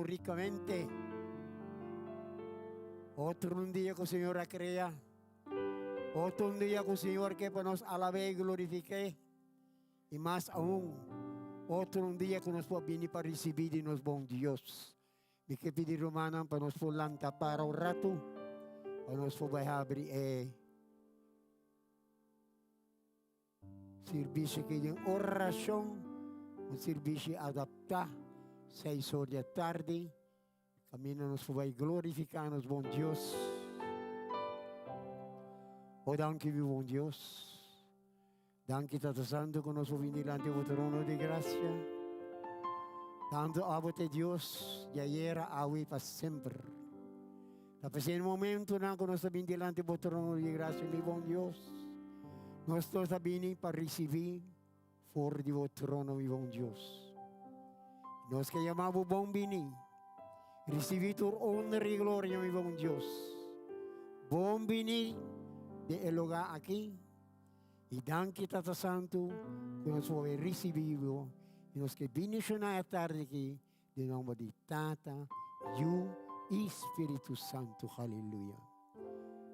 rikamente. Otro un dia ku Señor a krea. Otro un dia ku Señor ke pa nos alab'é i glorifik'é. I mas aun, otro un dia ku nos por bini pa risibí di nos bon Dios. Mi ke pidi rumannan pa nos por lanta para un ratu, pa nos por bai habri e sirbishi aki den orashon, un sirbishi adaptá, seis or di atardi, kaminda nos por bai glorifiká nos bon Dios. O danki mi bon Dios. Danki Tata Santu ku nos por bini dilanti bo trono di grasia. Tantu abo ta e Dios di ayera, awe i pa semper. Ta p'esei e momentunan ku nos ta bini dilanti bo trono di grasia, mi bon Dios, nos tur ta bini pa risibí for di bo trono, mi bon Dios. Nos ke yama bo bon bini. Risibí tur honor i gloria, mi bon Dios. Bon bini den e lugá aki. I danki Tata Santu ku nos por a risibí bo i nos ke bendishoná e tardi aki den nomber di Tata, Yu i Spiritu Santu. Haleluya.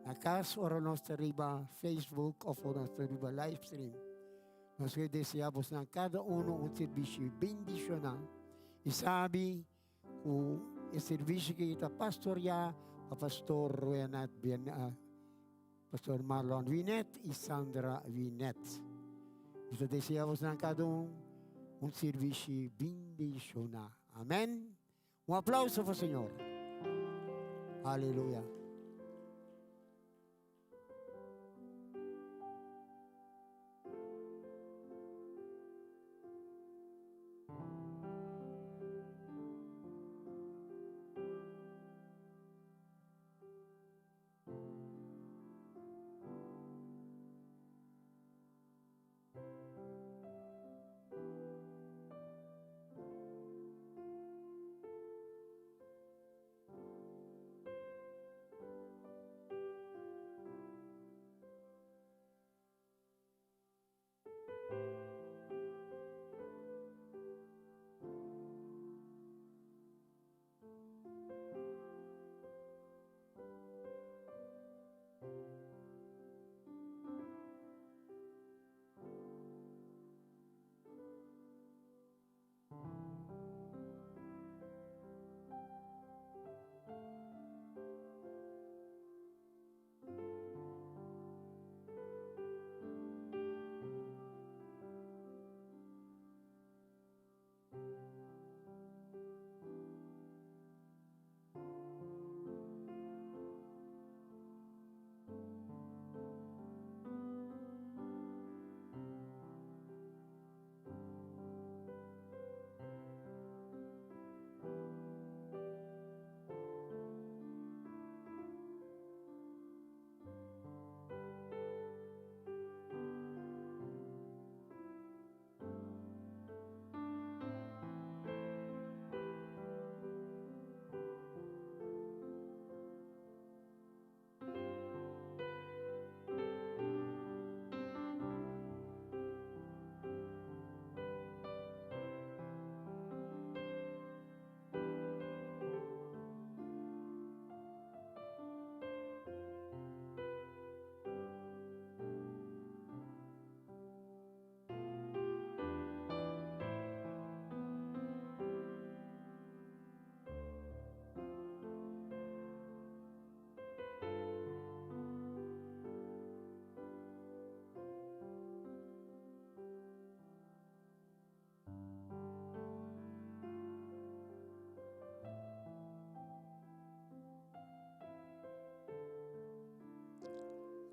Na kas ora nos ta riba Facebook of ora nos ta riba livestream, nos ke deseá bosnan kada uno un sirbishi bendishoná i sabi Ku e servisio ki ta pastoreá pa Pastor Royanat Bien, Pastor Marlon Winet i Sandra Winet. Mi ta desea bosnan kada un un servisio bindishoná. Amèn. Un aplauso pa Señor. Aleluya.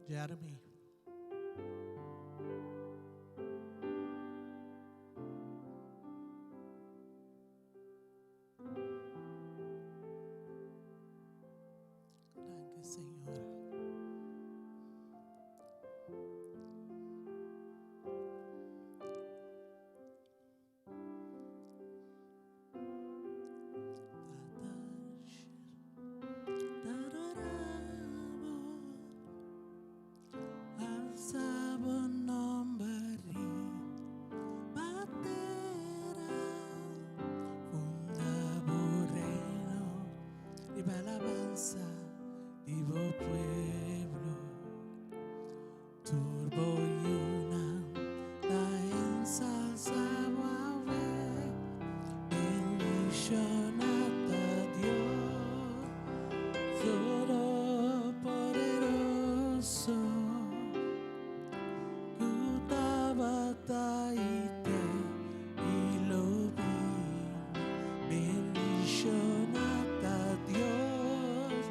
Jeremy. Danki Señor. Riba alabansa di bo pueblo. Tur bo yunan ta ensalsá bo awe. Bendishoná ta Dios Todopoderoso, ku tabata i t'ei i lo bin. Bendishoná ta Dios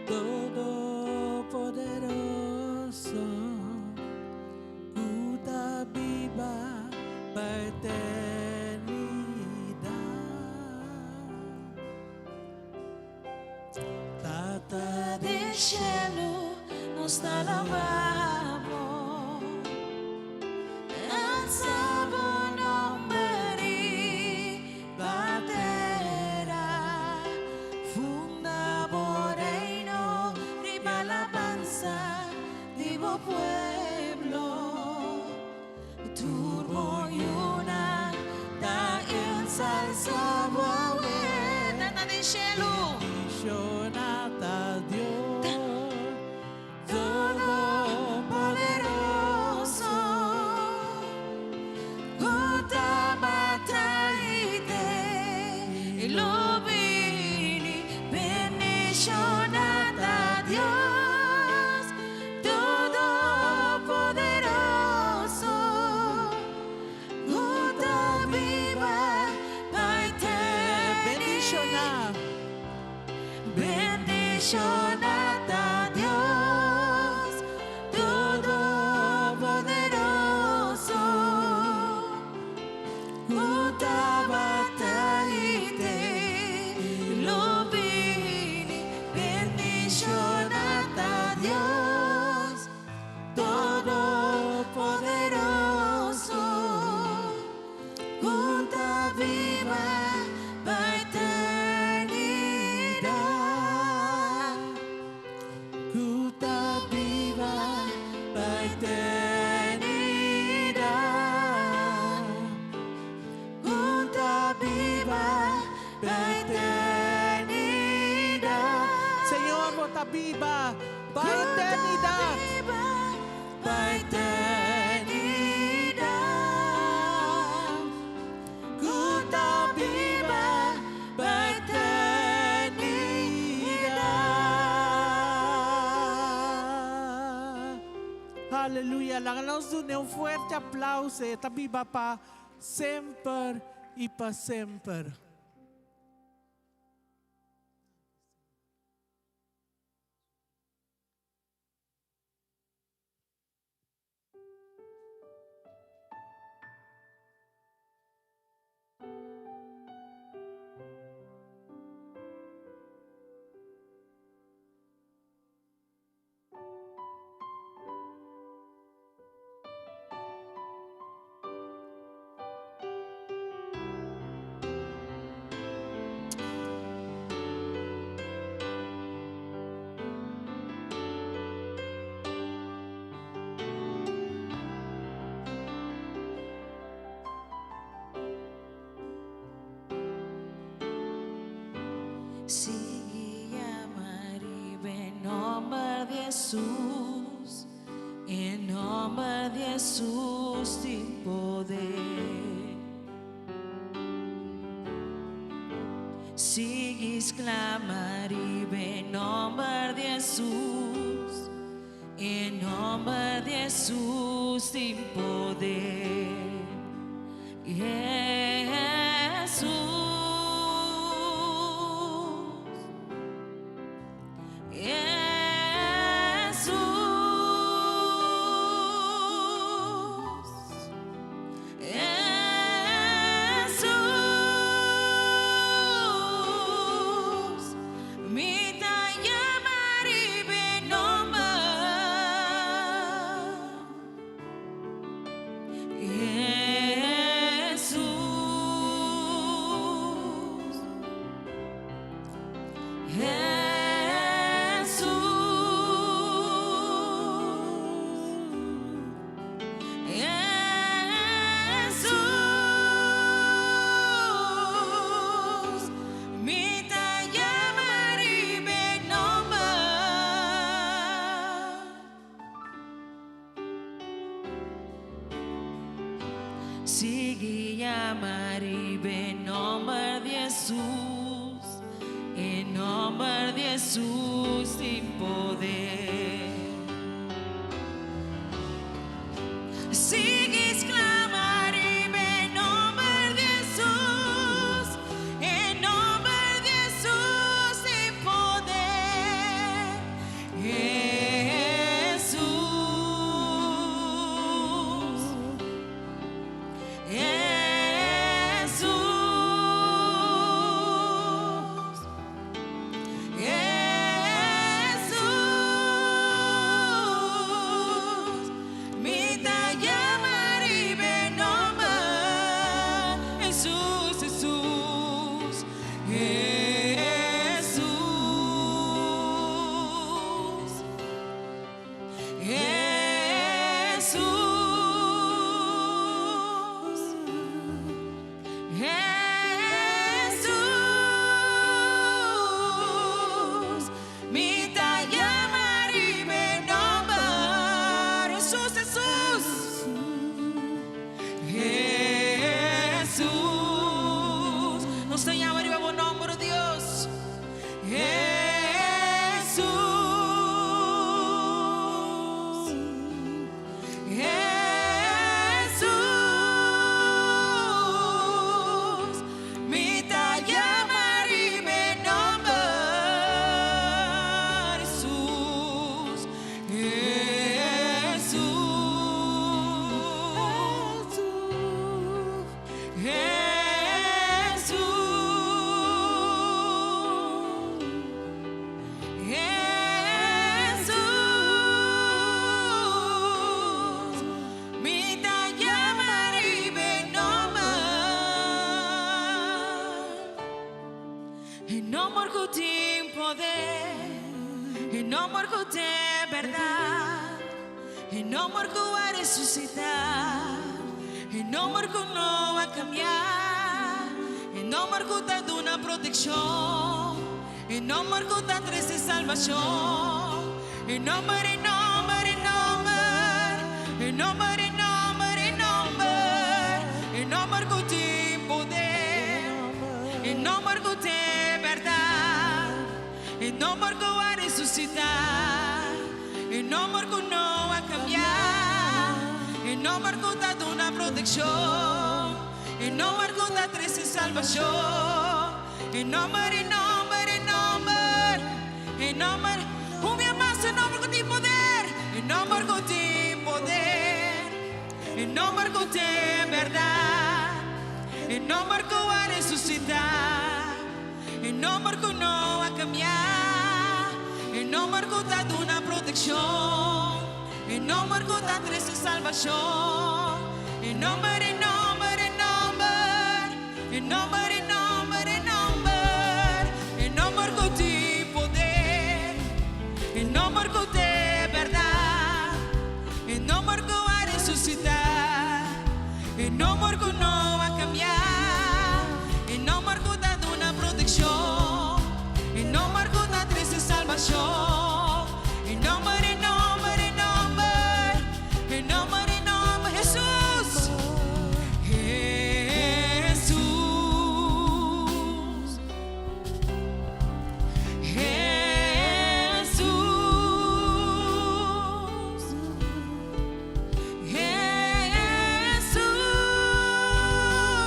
Todopoderoso, ku ta biba pa eternidat. Tata Den shelu, nos ta alabá bo. Alsa bo nòmber riba tera. Funda bo reino riba alabansa di bo pueblo. Tur bo yunan ta ensalsá bo awe. Tata den shelu. Bendishoná ta Dios Todopoderoso, ku tabata i t'ei i lo bini. Bendishoná ta Dios Todopoderoso, ku ta biba pa Bendishoná. Bendishoná ta Dios Todopoderoso, ku tabata i t'ei i lo bini. Bendishoná ta Dios Todopoderoso, ku ta biba pa eternidat. Ku ta biba pa eternidat. Ku ta biba pa eternidat. Señor, bo ta biba pa eternidat. Pa eternidat. Ku ta biba pa eternidat. Aleluya. Laga nos duna un fuerte aplouso. Ta biba pa semper i pa semper. Sigui yama riba e nòmber di Hesus, e nòmber di Hesus tin poder. Sigui sklama riba e nòmber di Hesus, e nòmber di Hesus tin poder. Hesus. Hesus. Hesus. Mi ta yama riba e nòmber. Hesus. Jesus tin poder. Sigui sklama riba e nòmber di Jesus, e nòmber di Jesus tin poder. Jesus, Jesus, Jesus, mi ta yama riba e nòmber, Jesus, Jesus, Jesus, Jesus, Jesus, mi ta yama riba e nòmber, Jesus, Jesus, Jesus, nos ta yama riba bo nòmber, Dios, Jesus, Jesus, mi ta yama riba e nòmber, Jesus, Jesus, Jesus, Jesus, mi ta yama riba e nòmber. E nòmber ku tin poder, e nòmber ku tin bèrdat, e nòmber ku a resusitá, e nòmber ku no a kambia, e nòmber ku ta duna protekshon, e nòmber ku ta trese salbashon, e nòmber, e nòmber, e nòmber, e nòmber, e nòmber, e nòmber, e nòmber ku tin poder, e nòmber ku tin bèrdat, e nòmber ku a resusitá, e nòmber ku no a kambia, e nòmber ku ta duna protekshon, e nòmber ku ta trese salbashon, e nòmber, e nòmber, e nòmber, e nòmber, un bia mas, e nòmber ku tin poder, e nòmber ku tin poder, e nòmber ku tin bèrdat, e nòmber ku a resusitá, e nòmber ku no a kambia, e nòmber ku ta duna protekshon, e nòmber ku ta trese salbashon, e nòmber, e nòmber, e nòmber, e nòmber, e nòmber, e nòmber, e nòmber ku tin poder, e nòmber ku tin bèrdat, e nòmber ku a resusitá, e nòmber ku no a kambia, e nòmber ku ta duna protekshon, e nòmber ku ta trese salbashon, e nòmber, e nòmber, e nòmber, e nòmber, e nòmber, Jesus, Jesus, Jesus,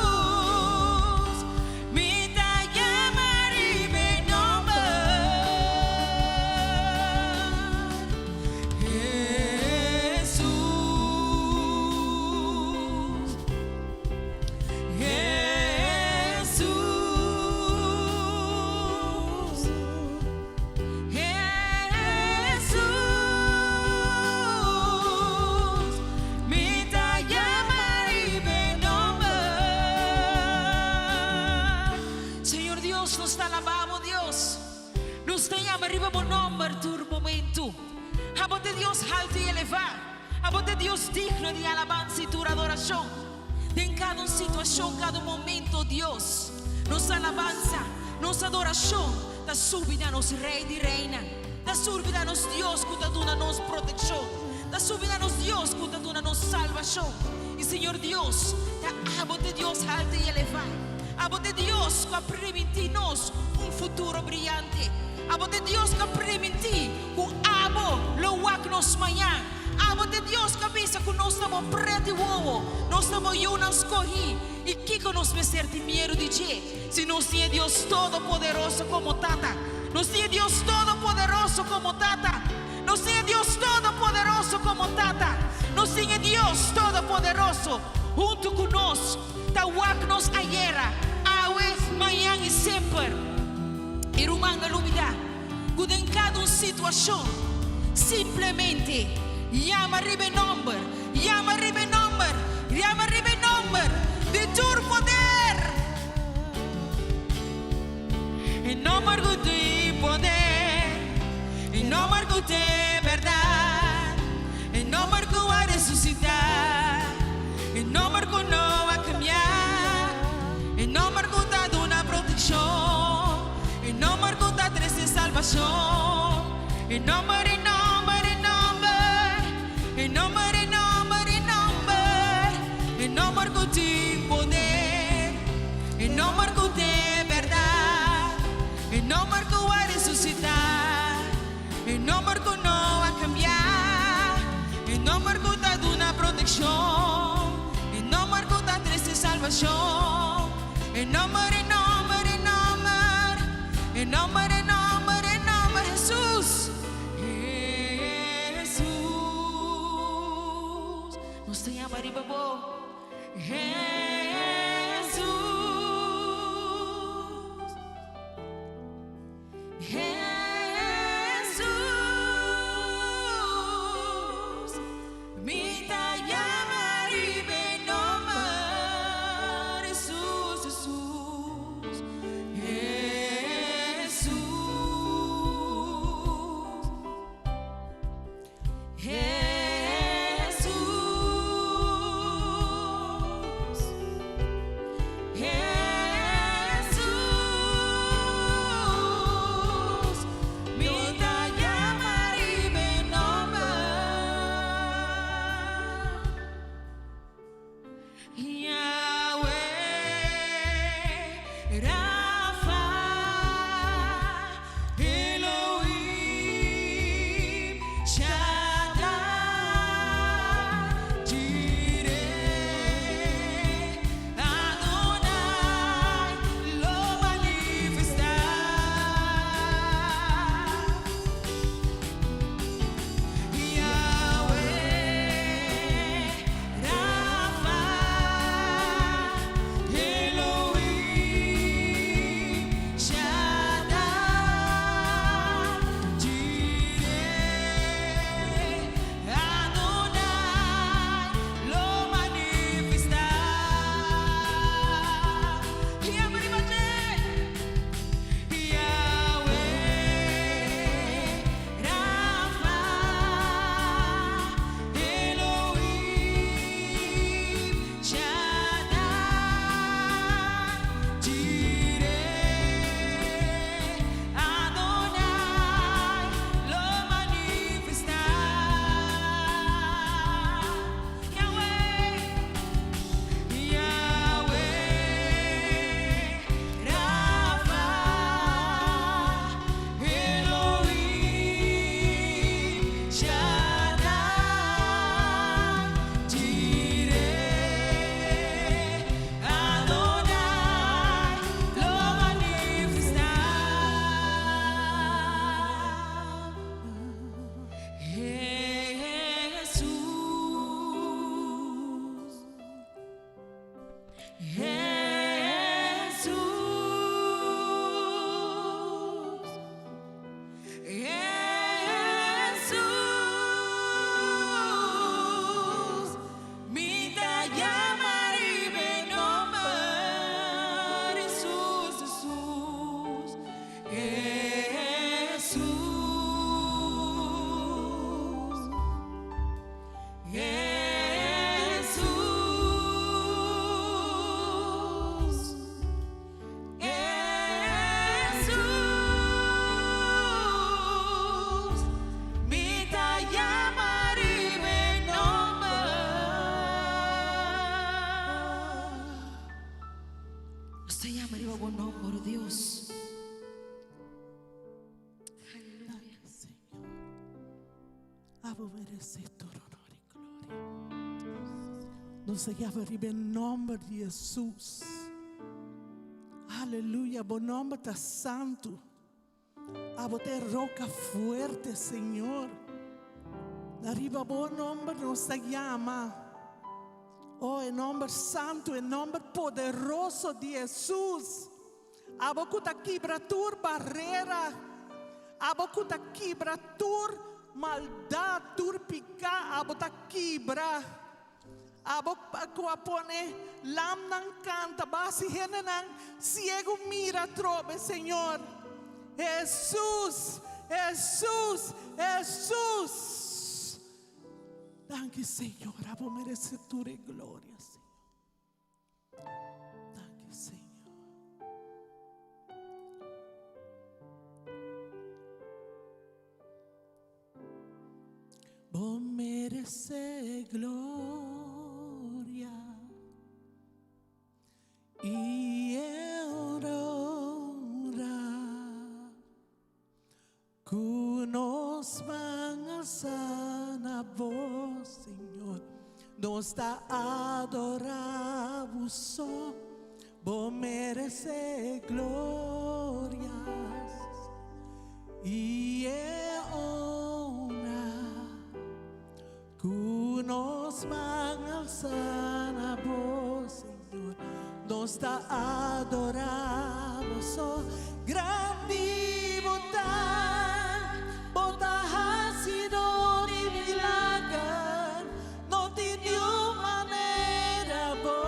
Jesus, mi ta yama riba e nòmber, Jesus, Jesus, Jesus, mi ta yama riba e nòmber. Señor Dios, nos ta alabá bo, Dios. Nos ta yama riba bo nòmber tur momento. Abo ta Dios haltu i elevá. Abo ta Dios digno di alabansa i tur adorashon. Den kada situashon, kada momento, Dios, nos alabansa, nos adorashon, ta subi na nos Rei di Reinan, ta subi na nos Dios ku ta duna nos protekshon, ta subi na nos Dios ku ta duna nos salbashon. I Señor Dios, ta abo ta Dios haltu i elevá. Abo ta Dios ku a primintí nos un futuro. futuro briyante. Abo ta e Dios ku a primintí ku abo lo wak nos mañan. Abo ta e Dios ku a bisa ku nos ta bo pret i wowo, nos ta bo yunan skohí. I kiko nos mester tin miedu di dje si nos tin e Dios Todopoderoso komo Tata? Nos tin e Dios Todopoderoso komo Tata! Nos tin e Dios Todopoderoso komo Tata! Nos tin e Dios Todopoderoso huntu ku nos ta wak nos ayera, awe, mañan i semper. E ruman no lubidá ku den kada un situashon, simplemente yama riba e nòmber, yama riba e nòmber, yama riba e nòmber di tur poder! E nòmber ku tin poder, e nòmber ku tin bèrdat, e nòmber ku a resusitá, e nòmber ku no a kambiá, e nòmber ku ta duna protekshon, e nòmber ku ta trese salbashon, e nòmber, e nòmber, e nòmber, e nòmber, e nòmber, e nòmber, e nòmber ku tin poder. E nomber cu t'e berdad, e nomber cu a resucita, e nomber cu no a cambia, e nomber cu ta duna proteccion, e nomber cu ta trece salbacion, e nomber, e nomber, e nomber, e nomber, e nomber, e nomber, Jesus, Jesus. Nos ta yama riba bo. Hesus, Hesus, mi ta yama riba e nomber Hesus, Hesus, Hesus. Hesus, Hesus, mi ta yama riba e nomber. Yahweh Rafa Elohim Shaddai Jireh Adonai lo manifestá. Yahweh Rafa Elohim Shaddai Jireh Adonai lo manifestá. Yama riba dje. Yahweh Rafa Elohim Shaddai Jireh Adonai lo manifestá. Yahweh Yahweh Rafa Elohim Shaddai Jireh Adonai lo manifestá. Hesus, Hesus, Hesus, mi ta yama riba e nomber Hesus, Hesus, Hesus. Hesus, Hesus, mi ta yama riba e nomber. Nos ta yama riba bo nomber, oh Dios. Abo meresé tur honor i gloria. Nos ta yama riba e nòmber di Hesus. Aleluya, bo nòmber ta santu. Abo ta e roka fuerte, Señor. Na riba bo nòmber nos ta yama. Oh, e nòmber santu, e nòmber poderoso di Hesus. Abo ku ta kibra tur barera, abo ku ta kibra tur maldat, tur piká, abo ta kibra. Abo ku a pone lamnan kanta, basi hendenan siegu mira atrobe, Señor. Hesus, Hesus, Hesus! Danki, Señor, abo merese tur e gloria, Señor. Danki, Señor. Bo merece gloria y honra. Ku nos man alsá na bo, Señor, nos ta adorá bo so. Bo meresé gloria i e honra. Ku nos man alsá na bo, Señor, nos ta adorá bo so. Grandi bo ta, bo ta hasidor di milager, no tin niun manera bo.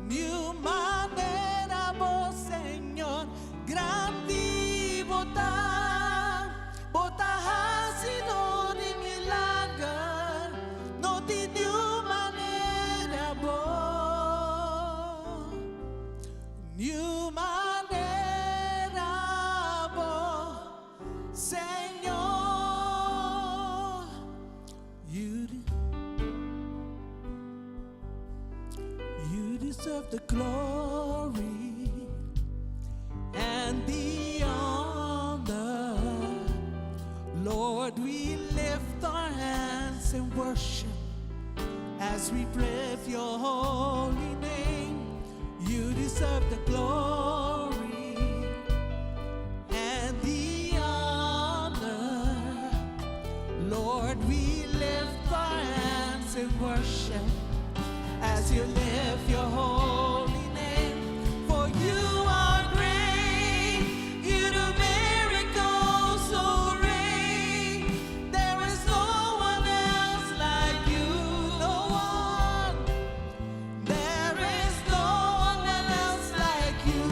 Niun manera bo, Señor, grandi bo ta, bo ta hasidor di milager, no tin niun manera bo. Niun manera bo, Señor. You deserve the glory and the honor. Lord, we lift our hands in worship as we praise your holy name. You deserve the glory and the honor. Lord, we lift our hands in worship as you lift your holy name. For you are great, you do miracles so great. There is no one else like you, no one. There is no one else like you.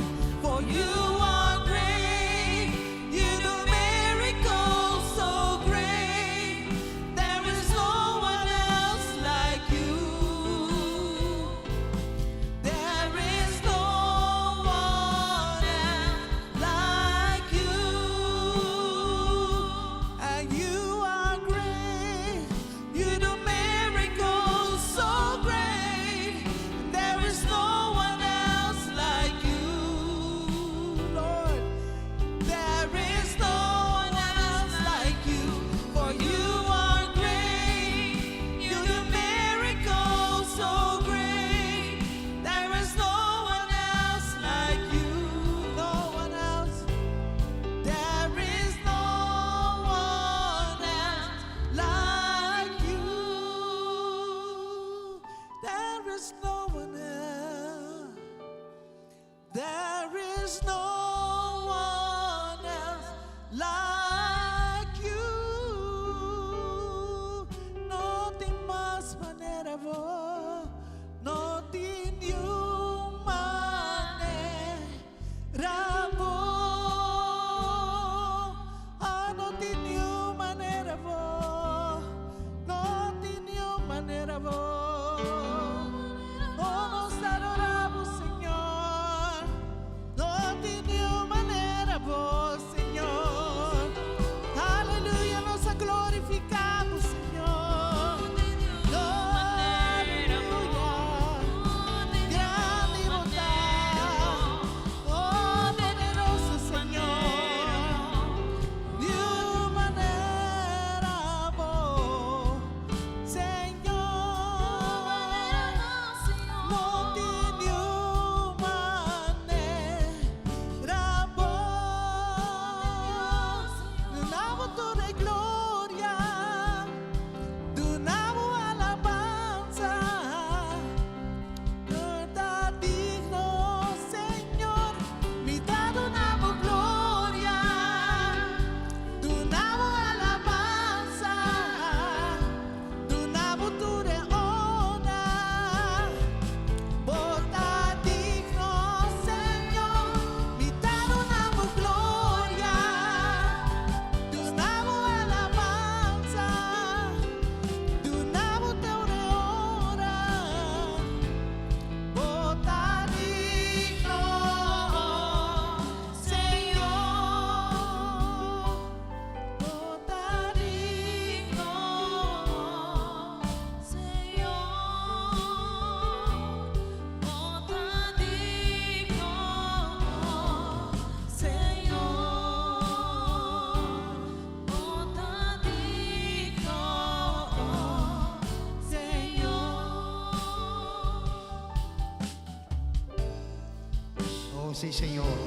sí, Señor.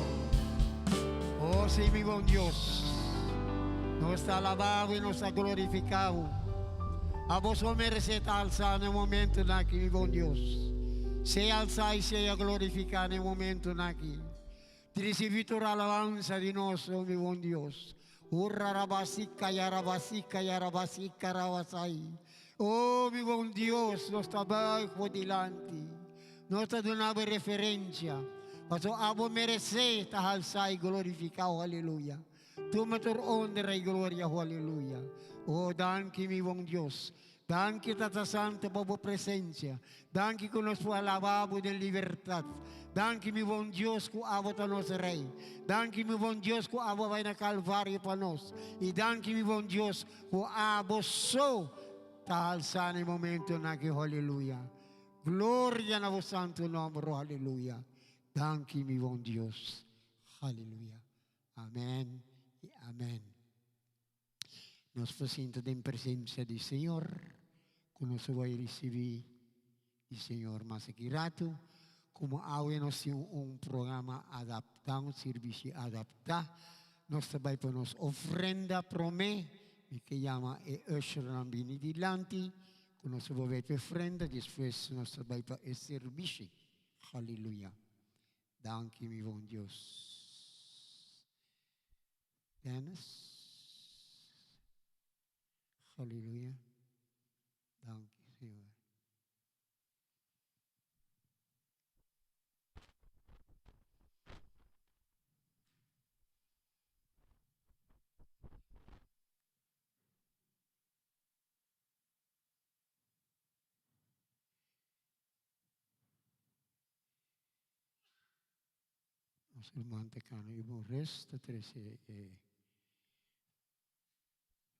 Oh, sí, mi bon Dios. Nos ta alabá i nos ta glorifiká. Abo so meresé ta alsá na e momentunan aki, mi bon Dios. Sea alsá i sea glorifiká na e momentunan aki. Risibí tur alabansa di nos, oh mi bon Dios. Urarabasika yarabasika yarabasika rabasai. Oh mi bon Dios, nos ta buig bo dilanti. Nos ta duna bo referencia. Paso abo meresé ta halsá i glorifiká, oh aleluya. Tuma tur honra i gloria, oh aleluya. Oh danki mi bon Dios. Danki Tata Santo pa bo presencia. Danki cu nos por alaba bo den libertad. Danki mi bon Dios cu abo ta nos Rey. Danki mi bon Dios cu abo a bay na Calvario pa nos. Y danki mi bon Dios cu abo so ta alsa na e momentonan aki. Haleluya. Gloria na bo santo nomber. Haleluya. Danki mi bon Dios. Haleluya. Amen y amen. Nos ta sinta den presencia di Señor, cu nos a bay ricibi di Señor mas aki rato. Como awe nos tin un programa adapta, un servicio adapta, nos ta bay pa nos ofrenda prome. Mi ke yama e ushernan bini dilanti, cu nos ta bay pa e ofrenda, despues nos ta bay pa e servicio. Haleluya. Danki mi bon Dios. Dennis. Haleluya. Danki, Señor. Nos ruman ta cana y bon rest ta trece e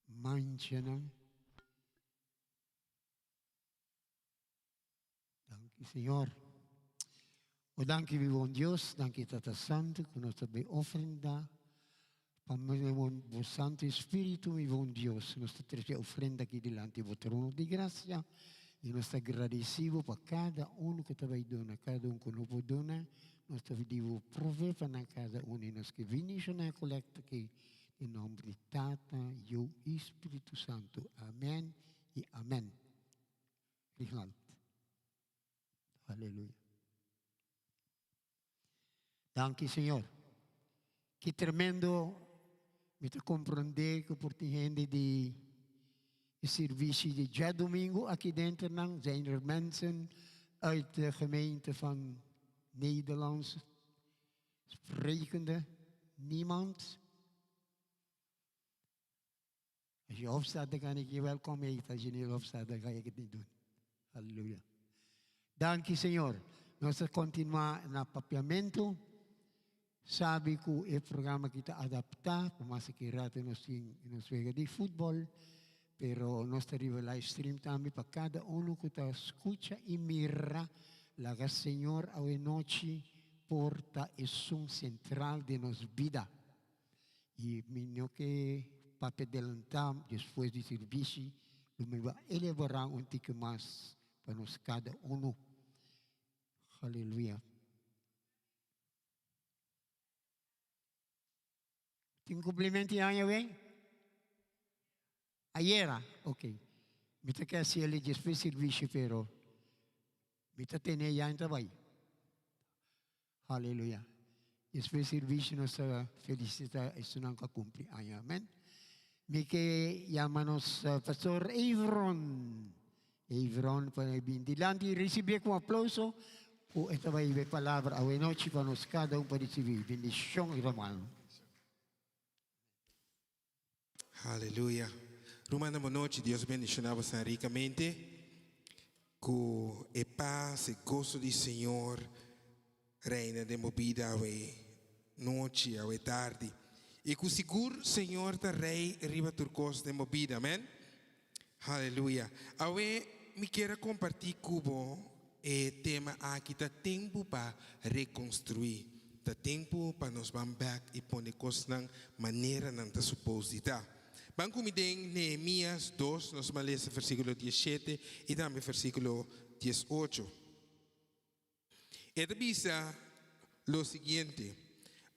manchanan. Danki Señor. O danki mi bon Dios, danki Tata Santo cu nos ta bay ofrenda pa bo Santo Espíritu, mi bon Dios. Nos ta trece ofrenda aki dilanti bo trono di gracia y nos ta agradecido pa cada uno cu ta bay duna, cada un cu no por duna. Nos ta pidi bo prove pa nan kada un di nos ke bini na e kolekta aki den nomber di Tata, Yu i Spiritu Santu. Amen i amen. Rignald. Aleluya. Danki Señor. Ki tremendo mi ta komprondé ku por tin hende di e servicio di djadomingo aki denter nan zijn er mensen uit de gemeente van Nederlands sprekende? Niemand? Als je opstaat, dan kan ik je welkom heten. Als je niet opstaat, dan ga ik het niet doen. Halleluja. Danki, Señor. Nos ta continua na papiamento. Sabi ku e programa aki ta adaptá, pa mas aki rato nos tin nos wega di futbòl, pero nos ta riba live stream tambe pa kada unu ku ta skucha i mira. Laga Señor awe nochi por ta esun sentral den nos bida. I mi no ke papia delantá despues di sirbishi, lo mi bai eleborá un tiki mas pa nos kada unu. Haleluya. Tin cumplimento di aña awe? Ayera? Ok. Mi ta ke haci el despues servicio pero mi ta tene ya en ta bay. Haleluya. Despues servicio nos ta felicita esunnan cu a cumpli aña. Amen. Mi ke yama nos Pastor Evron. Evron pa e bin dilanti y ricibié cu un aplauso cu e ta bay hiba e palabra awe nochi pa nos cada un pa ricibi bendicion y ruman. Aleluya. Rumannan bo nochi, Dios bendiciona bosan ricamente cu e paz e gozo di Señor reina den bo bida awe nochi, awe tardi. Y cu sigur Señor ta Rey riba tur cos den bo bida. Amen. Haleluya. Awe mi kier a comparti cu bo e tema aki ta tempo pa reconstrui. Ta tempo pa nos ban bek y pone cosnan manera nan ta supos di ta. Ban cu mi den Nehemias dos, nos ban lesa versiculo diesshete y tambe versiculo diesocho. E ta bisa. lo siguiente,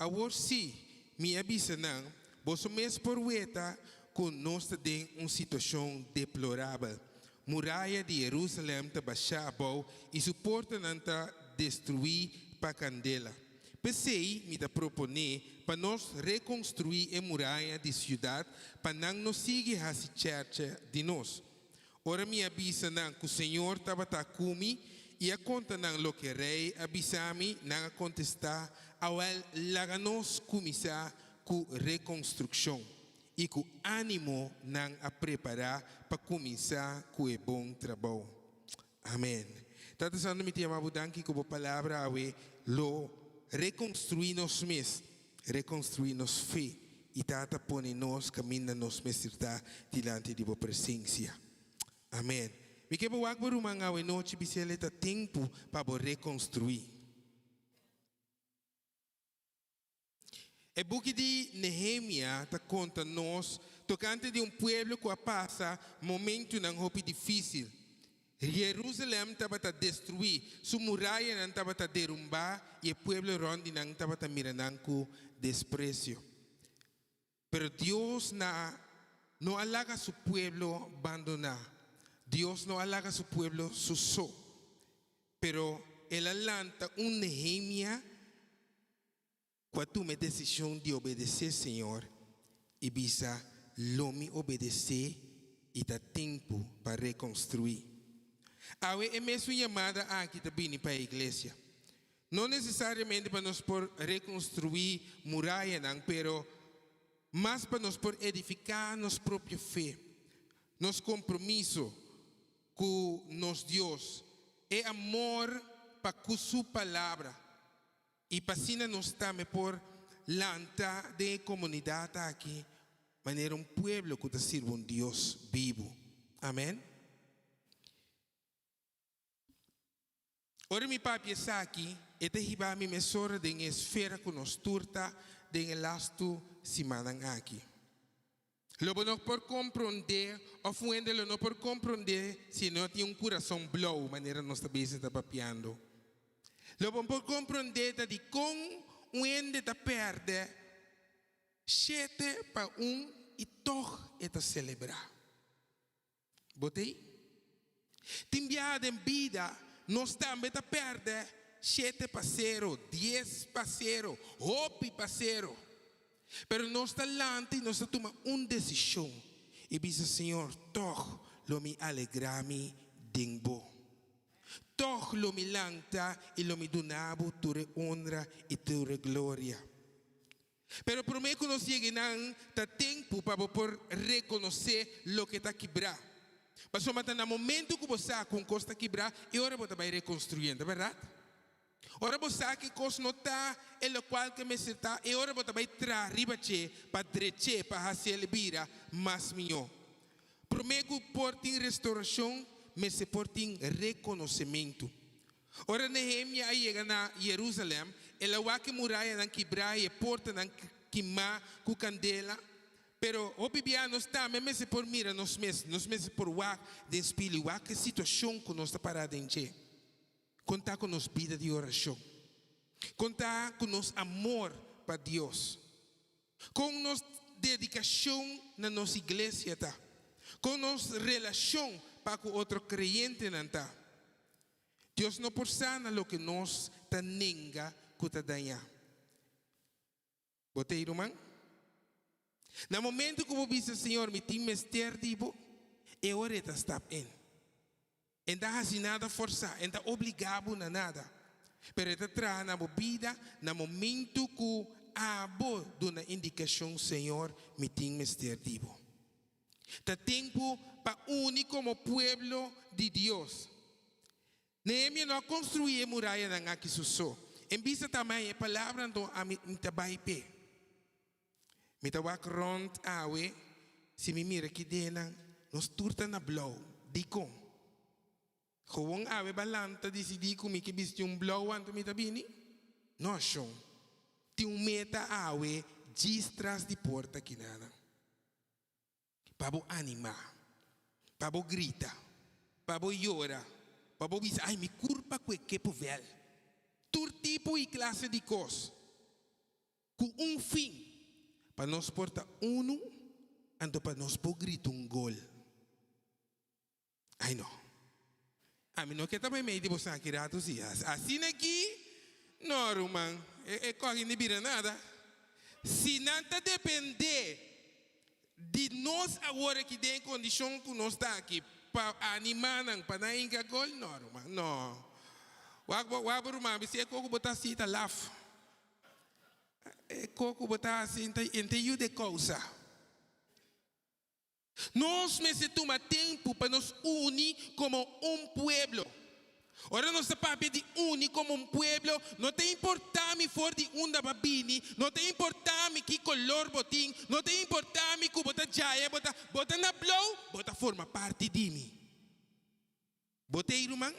Awor sí, mi a bisa nan, boso mes por weta ku nos ta den un situashon deplorabel. Muraya di Herúsalèm ta bashá abou i su portanan ta destruí pa kandela. P'esei mi ta proponé pa nos rekonstruí e muraya di siudat pa nan no sigui hasi chèrchè di nos. Ora mi a bisa nan ku Señor tabata ku mi i a konta nan loke rei a bisa mi, nan a kontestá, Awèl, laga nos kuminsá ku rekonstrukshon. I ku ánimo nan a prepará pa kuminsá ku e bon trabou. Amèn. Tata Santu, mi ta yama bo danki ku bo palabra awe lo rekonstruí nos mes, rekonstruí nos fe i Tata pone nos kaminda nos mester ta dilanti di bo presensia. Amèn. Mi ke bo wak bo ruman awe nochi bis'el e ta tempu pa bo rekonstruí. E buki di Nehemia ta konta nos tokante di un pueblo ku a pasa momentunan hopi difísil. Jerusalèm tabata destruí, su murayanan tabata derumbá i e pueblo rònt di nan tabata mira nan ku despresio. Pero Dios na no a laga su pueblo bandoná. Dios no a laga su pueblo su so. Pero el a lanta un Nehemia ku a tuma e desishon di obedesé Señor i bisa, Lo mi obedesé i ta tempu pa rekonstruí. Awe e mesun yamada aki ta bini pa e iglesia. No nesesariamente pa nos por rekonstruí murayanan, pero mas pa nos por edifiká nos propio fe, nos kompromiso ku nos Dios, e amor pa ku Su Palabra. I pa asina nos tambe por lanta den e komunidat aki manera un pueblo ku ta sirbi un Dios bibu. Amen. Ora mi papia esaki, e ta hiba mi mesora den e esfera ku nos tur ta den e lastu simannan aki. Lo bo no por komprondé òf un hende lo no por komprondé si no tin un kurason blou, manera nos ta bisa ta papiando. Lo bo por komprondé ta dikon un hende ta pèrdè shete pa un i tòg e ta selebrá. Bo t'ei? Tin biaha den bida nos tambe ta pèrdè shete pa sero, dies pa sero, hopi pa sero. Pero nos ta lanta i nos ta tuma un desishon i bisa, Señor, tòg lo mi alegrá mi den Bo. Tòg lo mi lanta i lo mi duna Bo tur e onra i tur e gloria. Pero promé ku nos yega einan, ta tempu pa bo por rekonosé loke ta kibrá. Pasobra ta na momentu ku bo sa ku un kos ta kibrá, e ora bo ta bai rekonstruyendo, bèrdat? Ora bo sa ku e kos no ta e lokual ku e mester ta, e ora bo ta bai traha riba dje pa drech'é, pa hasiel bira mas mihó. Promé ku por tin restorashon, mester por tin rekonosementu. Ora Nehemia a yega na Yerusalèm, el a wak e murayanan kibrá i e portanan kimá ku kandela. Pero hopi bia nos tambe mester por mira nos mes, nos mester por wak den spil i wak e situashon ku nos ta pará den dje. Kon ta ku nos bida di orashon? Kon ta ku nos amor pa Dios? Kon nos dedikashon na nos iglesia ta? Kon nos relashon pa ku otro kreyentenan ta? Dios no por sana loke nos ta nenga ku ta dañá. Bo ta ei, ruman? Na momento ku bo bisa, Señor, mi tin mester di bo, e ora e ta stap in. E n ta hasi nada forsá, e n ta obligá bo na nada. Pero e ta traha na bo bida na momento ku abo duna indikashon, Señor, mi tin mester di bo. Ta tempu pa uni komo pueblo di Dios. Nehemia no a konstruí e murayanan aki su so. En bista tambe e palabra anto ami mi ta bai p'e. Mi ta wak rònt awe, si mi mira ki denan, nos tur ta na blou. Dikon? Gewoon awe ba lanta disidí ku mi ke bisti un blou anto mi ta bini? No, shon. Tin un meta awe djis tras di porta kinanan. Pa bo animá, pa bo grita, pa bo yora, pa bo bisa, Ai, mi kurpa ku e kepu vèl. Tur tipo i klase di kos, ku un fin, pa nos por ta unu, anto pa nos por grita un gol. Ai no. Ami no ke ta meimei di boso aki ratu si. Asina aki, no ruman, e kògi ni bira nada. Si nan ta dependé di nos awor aki den e kondishon ku nos ta aki pa animá nan pa nan hinka gol, no ruman, no. Wak bo, wak bo ruman, bisa e kos ku bo ta hasi ta laf. E kos ku bo ta hasi e ta yuda e kousa. Nos mester tuma tempu pa nos uni komo un pueblo. Ora nos ta papia di uni komo un pueblo, no ta importá mi for di unda bo a bini, no ta importá mi ki kolor bo tin, no ta importá mi ku bo ta djaya, bo ta bo ta na blou, bo ta forma parti di mi. Bo ta ei ruman?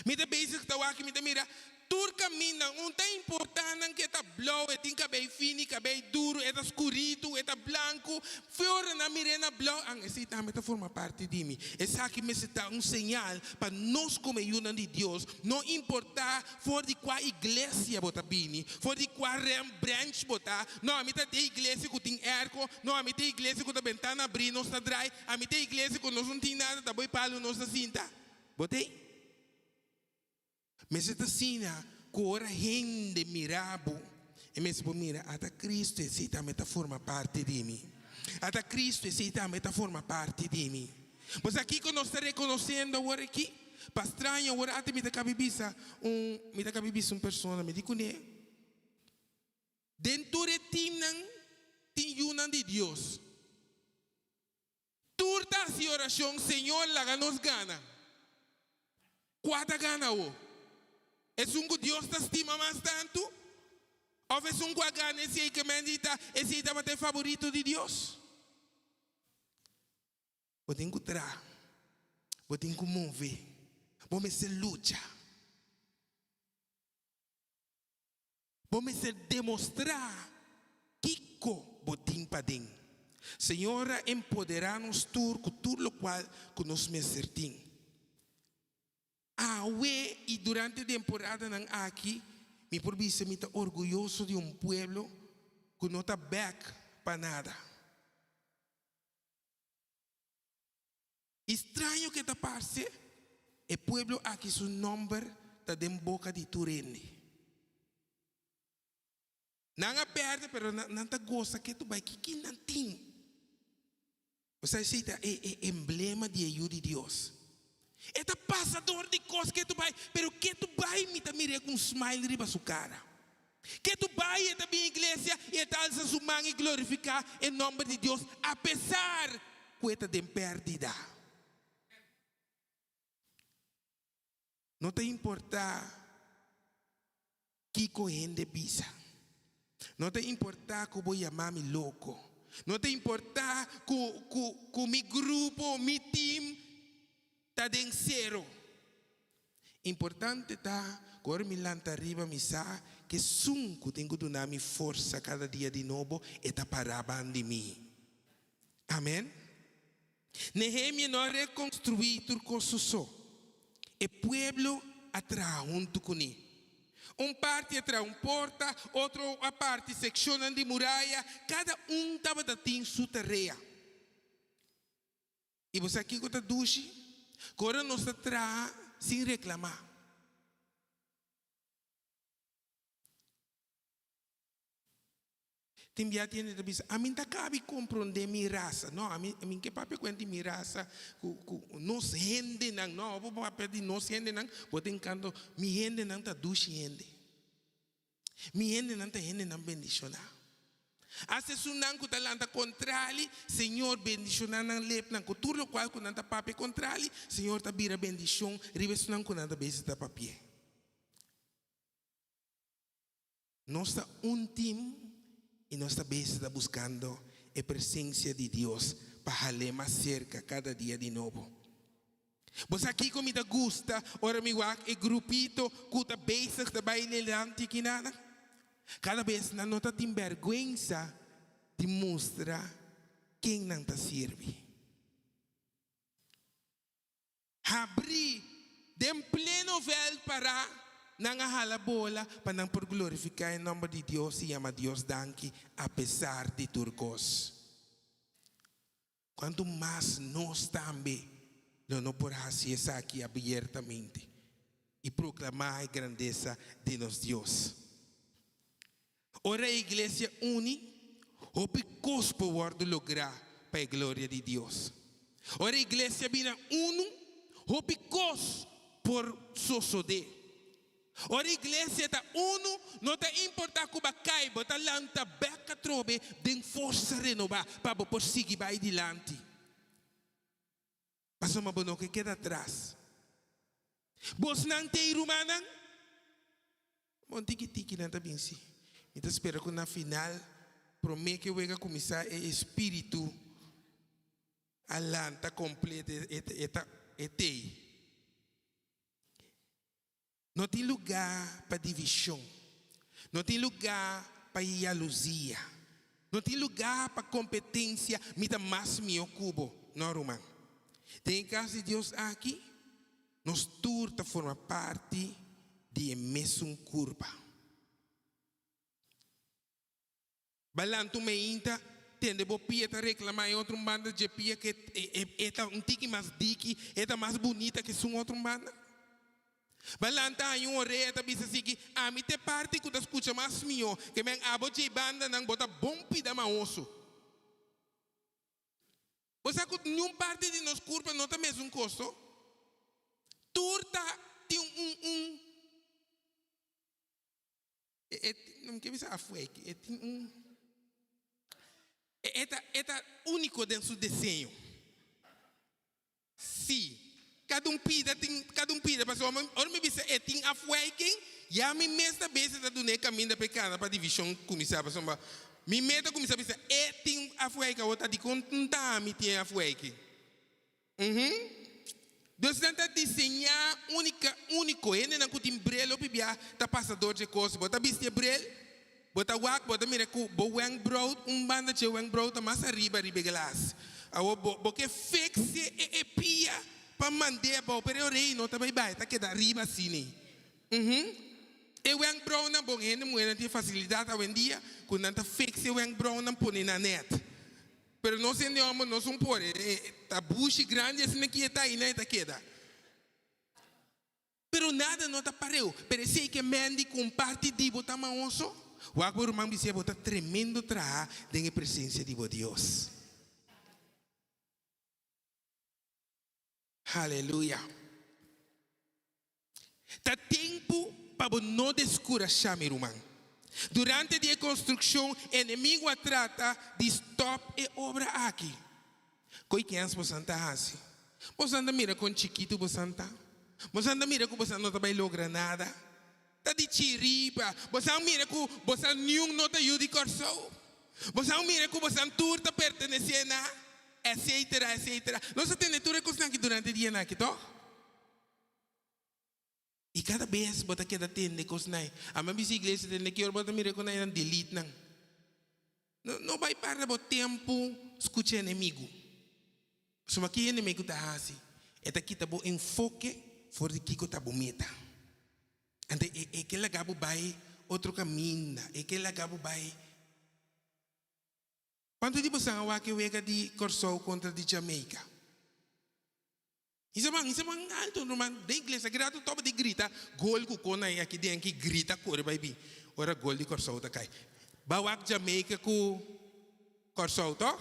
Mi ta bezig ta wak i mi ta mira tur kaminda un ta importá nan ku e ta blou, e tin kabei fini, kabei duru, e ta skuritu, e ta blanku. Fe ora nan mir'é na blou, an esei tambe ta forma parti di mi. Esaki mester ta un señal pa nos komo e yunan di Dios, no importá for di kua iglesia bo ta bini, for di kua branch bo ta, no, ami ta di e iglesia ku tin airco, no, ami ta e iglesia ku ta bentana abrí, nos ta drai, Ami ta iglesia ku nos no tin nada ta boi palu nos ta sinta. Bo tin? Mester ta asina ku ora hende mira bo, e mester por mira, ata Cristo esei tambe ta forma parti di mi. Ata Cristo esei tambe ta forma parti di mi. Bo sa kiko nos ta rekonosiendo awor aki? Pa straño awor ata mi ta kabi bisa un, mi ta kabi bisa un persona, mi di kuné, Den tur e timnan tin yunan di Dios. Tur ta hasi orashon, Señor, laga nos gana. Kua ta gana awo? Esun ku Dios ta stima mas tantu? Òf esun ku a gana esei ke men di ta esei tabata e faborito di Dios? Bo tin ku traha. Bo tin ku move. Bo mester lucha. Bo mester demostrá kiko bo tin paden. Señor a empoderá nos tur ku tur lokual ku nos mester tin. Awe i durante temporadanan aki, mi por bisa mi ta orguyoso di un pueblo ku no ta bèk pa nada. I straño ke ta parse, e pueblo aki su nòmber ta den boka di tur hende. Nan a pèrdè, pero nan ta gosa ke tu bai kiki nan tin. Osea esei ta e e emblema di e Yu di Dios. E ta pasa dor di kos ke tu bai, pero ke tu bai mi ta mir'é ku un smile riba su kara. Ke tu bai e ta bin iglesia i e ta alsa su man i glorifiká e nòmber di Dios apesar ku e ta den pèrdida. No ta importá kiko hende bisa. No ta importá ku bo yama mi loko. No ta importá ku ku ku mi grupo, mi tim ta den sero. Importante ta ku ora mi lanta riba mi sa ku esun ku tin ku duna mi forsa kada dia di nobo e ta pará ban di mi. Amen. Nehemia no a rekonstruí tur kos su so. E pueblo a traha huntu kuné. Un parti a traha un porta, otro a parti sekshonnan di muraya, kada un tabata tin su tarea. I bo sa kiko ta dushi? Ku ora nos ta traha sin reklamá. Tin bia tin hende ta bisa, Ami ta kabi komprondé mi rasa. No, ami mi ke papia kuenta di mi rasa ku ku nos hendenan. No, bo papia di nos hendenan, bo ta enkanto mi hendenan ta dushi hende. Mi hendenan ta hendenan bendishoná. Asta esunnan ku ta lanta kontrali, Señor bendishoná nan lepnan ku tur lokual ku nan ta papia kontrali, Señor ta bira bendishon riba esunnan ku nan ta besi ta papi'é. Nos ta un tim i nos ta besi ta buskando e presensia di Dios pa hal'é mas serka kada dia di nobo. Bo sa kiko mi ta gusta ora mi wak e grupito ku ta bezig ta bai nelanti kinanan? Kada bes nan no ta tin bèrgwensa di mustra ken nan ta sirbi. Habrí den pleno vèlt pará. Nan a hala bola pa nan por glorifiká e nòmber di Dios i yama Dios danki apesar di tur kos. Kuantu mas nos tambe lo no por hasi esaki abiertamente i proklamá e grandesa di nos Dios? Ora e iglesia uni, hopi kos por wòrdu lográ pa e gloria di Dios. Ora e iglesia bira unu, hopi kos por sosodé. Ora e iglesia ta unu, no ta importá ku bo a kai, bo ta lanta bèk atrobe den forsa renobá pa bo por sigui bai dilanti. Pasobra bo no ke keda atras. Bosnan t'ei rumannan? Bon tiki tiki nan ta bin si. Mi ta spera ku na final promé ke wega kuminsá e espíritu a lanta kompleto e ta e t'ei. No tin lugá pa divishon. No tin lugá pa yaluzia. No tin lugá pa kompetensia, mi ta mas mihó ku bo. No, ruman. Den e kas di Dios aki, nos tur ta forma parti di e mesun kurpa. Balantu meinta, tende bo pia ta reclama e otro un banda dje pia ke e ta un tiki mas diki, e ta mas bunita ke esun otro un banda. Balanta haña un orea ta bisa siki, ami ta e parti ku ta skucha mas mihó, ke men abo dje bandanan bo ta bon pida maoso. Bo sa ku niun parti di nos kurpa no ta mesun kosto? Tur ta tin un un. E no mi ke bisa afueki, e tin un e ta e ta úniko den su deseño. Sí, kada un pida tin kada un pida pasobra ora mi bisa e tin afueiken ya mi mes ta bese ta duna e kaminda pa e kana pa divishon kuminsá pasobra mi mes ta kuminsá bisa e tin afueiken awor ta dikon ta mi tin e afueiken. Uhum. Dus nan ta diseñá única, único. Hendenan ku tin brel hopi bia ta pasa dor dje kos. Bo ta bisti e brel, bo ta wak, bo ta mira ku bo wenkbrou, un banda dje wenkbrou ta mas ariba riba e glas. Awor bo, bo ke fix e, e pia pa mand'é abou, pero e orei no ta bai bai, ta keda ariba asina. Uhum. E wenkbrounan, bon, hende muhernan tin e fasilidat awendia ku nan ta fix e wenkbrounan pone nan nèt. Pero nos hende homber nos un por e ta bushi grandi asina ki e ta aina e ta keda. Pero nada no ta pareu. Pero esey ke Mandy ku un parti di bo ta maoso. Wak bo ruman bis'é bo ta tremendo traha den e presencia di bo Dios. Haleluya. Ta tempu pa bo no deskurashá, mi ruman. Durante di e konstrukshon, enemigu a trata di stòp e obra aki. Koi kens bosan ta hasi? Bosan ta mira kon chikitu bosan ta? Bosan ta mira ku bosan no ta bai logra nada? Ta di chiripa. Bosan mira ku bosan niun no ta yu di Kòrsou? Bosan mira ku bosan tur ta pertenesé na etsetera, etsetera. Nos a tende tur e kosnan aki durante e dianan aki, tòg? I kada bes bo ta keda tende kosnan. Ama bisa iglesia tende ki ora bo ta mira ku nan delete nan. No, no bai parda bo tempu skucha enemigu. Pasobra ki enemigu ta hasi? E ta kita bo enfoke for di kiko ta bo meta. Anto e e ke laga bo bai otro kaminda, e ke laga bo bai. Kuantu di boso a wak e wega di Kòrsou kontra di Jamaica? Hisa man, hisa man alto, ruman. Den iglesia grato toba di grita gol ku kon nan aki den ki grita kore bai bin ora gol di Kòrsou ta kai. Ba wak Jamaica ku Kòrsou tòg?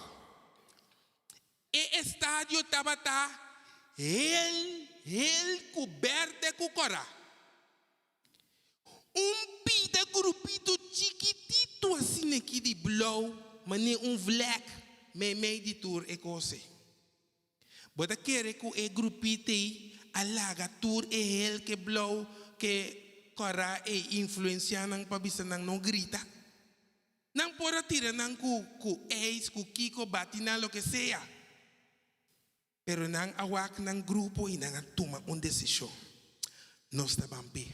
E estadio tabata hel hel ku bèrdè ku kòrá. Un pida grupito chikitito asin'aki di blou manera un vlèk meimei di tur e kos ei. Bo ta kere ku e grupito ei a laga tur e hel ke blou ke kòrá ei influensiá nan pa bisa nan no grita? Nan por a tira nan ku ku eis, ku kiko, bati nan, loke sea. Pero nan a wak nan grupo i nan a tuma un desishon, Nos ta ban p'e.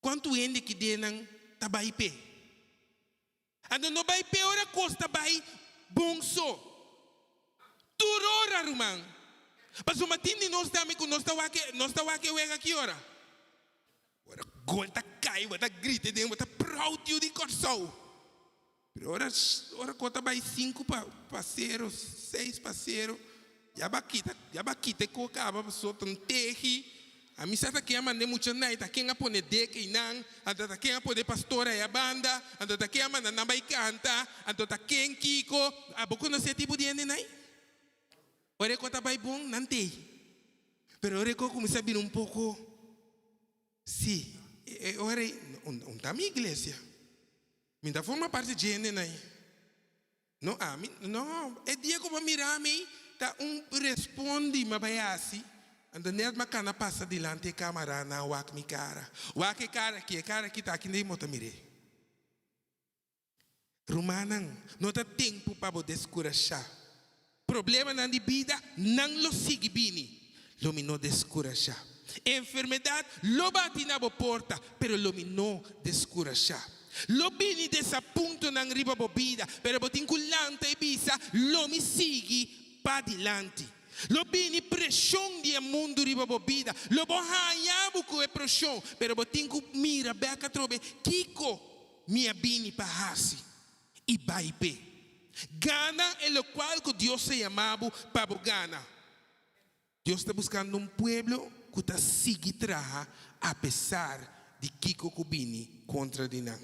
Kuantu hende ki den nan ta bai p'e? Anto no bai p'e ora kos ta bai bon so. Tur ora, ruman. Pasobra tin di nos tambe ku nos ta wak e, nos ta wak e wega ki ora? Ora gol ta kai, bo ta grita den, bo ta proud yu di Kòrsou. Pero ora, ora ku ta bai sinku pa pa sero, seis pa sero, ya ba kita, ya ba kita e kos kaba pasobra ta un tehi. Ami sa ta ken a manda e muchanan, ta ken a pone dek einan, anto ta ken a pone pastor aya banda, anto ta ken a manda nan bai kanta, anto ta ken kiko. Abo konosé tipo di hendenan ei? Ora e kos ta bai bon, nan t'ei. Pero ora e kos kuminsá bira un poko, sí, e ora ei, un ta mi iglesia. Mi ta forma parti dje hendenan ei. No ami, no, e dia ku bo mira mi ta un respondi mi a bai hasi, anto net mi a kana pasa dilanti e kamara nan a wak mi kara. Wak e kara aki, e kara aki ta aki den bo ta mir'é. Rumannan, no ta tempu pa bo deskurashá. Problemanan di bida, nan lo sigui bini. Lo mi no deskurashá. Enfermedat lo bati na bo porta, pero lo mi no deskurashá. Lo bini desapuntonan riba bo bida, pero bo tin ku lanta i bisa, Lo mi sigui padilanti. Lo bini preshon di e mundu riba bo bida, lo bo haña bo ku e preshon, pero bo tin ku mira bèk atrobe kiko mi a bini pa hasi i bai p'e. Gana e lokual ku Dios a yama bo pa bo gana. Dios ta buskando un pueblo ku ta sigui traha apesar di kiko ku bini kontra di nan.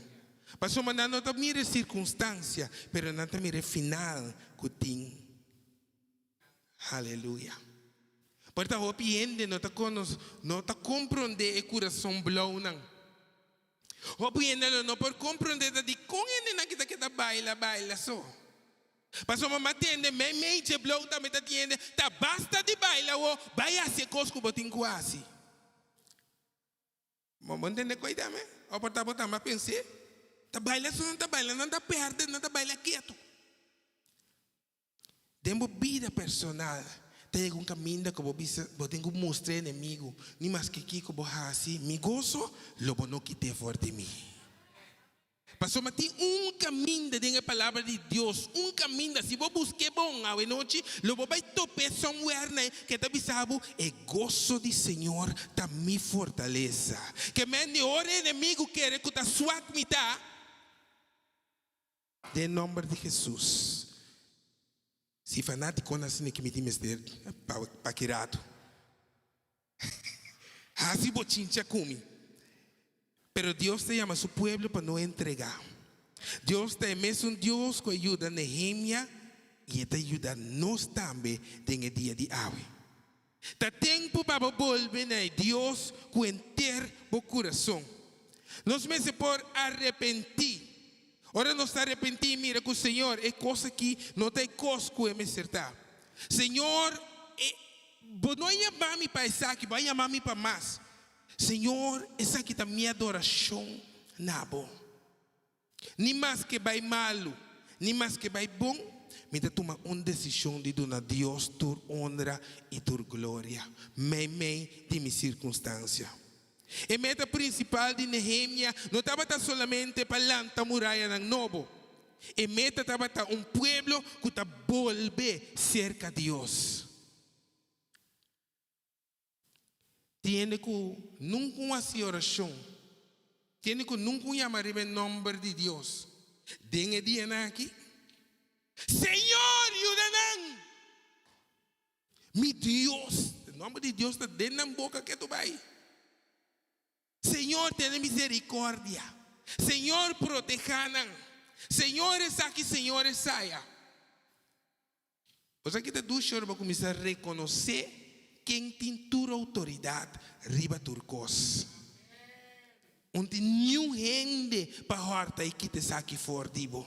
Pasobra nan no ta mira e sirkunstansia, pero nan ta mira e final ku tin. Haleluya. Por ta hopi hende no ta konos, no ta komprondé e kurason blounan. Hopi hende lo no por komprondé ta dikon hendenan ki ta keda baila baila so. Pasobra m'a tende meimei dje blou tambe ta tiende ta basta di baila awo, bai hasi e kos ku bo tin ku hasi. Bo bo ntende koi tambe? O por ta bo tambe a pens'é? Ta baila so nan ta baila, nan ta pèrdè, nan ta baila ketu. Den bo bida personal ta yega un kaminda ku bo bisa bo tin ku mustra e enemigu, ni maske kiko bo hasi, mi goso lo bo no kit'é for di mi. Pasobra tin un kaminda den e Palabra di Dios, un kaminda, si bo busk'é bon awe nochi, lo bo bai top'é somewhere na e ke ta bisa bo, E goso di Señor ta mi fortalesa. Ke men di ora e enemigu kere ku ta swak mi ta. Den nomber di Jesus. Si fanaticonan asina ki mi tin mester pa ki rato. Haci bochincha cu mi. Pero Dios ta yama su pueblo pa no entrega. Dios ta e mesun Dios cu a yuda Nehemia y e ta yuda nos tambe den e dia di awe. Ta tempu pa bo bolbe na e Dios ku henter bo kurason. Nos mester por arepentí. Ora nos ta arepentí i mira ku Señor, e kos akí no ta e kos ku e mester ta. Señor, e, bo no a yama mi pa esaki, bo a yama mi pa mas. Señor, esaki ta mi adorashon na bo. Ni maske bai malu, ni maske bai bon, mi ta tuma un desishon di duna Dios tur onra i tur gloria meimei di mi sirkunstansia. E meta prinsipal di Nehemia no tabata solamente pa lanta murayanan nobo. E meta tabata un pueblo ku ta bolbe serka Dios. Tin hende ku nunka un hasi orashon. Tin hende ku nunka un yama riba e nòmber di Dios. Den e dianan aki, Señor, yuda nan! Mi Dios, e nòmber di Dios ta den nan boka ketu bai. Señor, tene misericordia. Señor, protehá nan. Señor esaki, Señor esaya. Bo sa ki ta dushi ora bo kuminsá rekonosé ken tin tur outoridat riba tur kos. Un tin niun hende pa hòrta i kita esaki for di bo.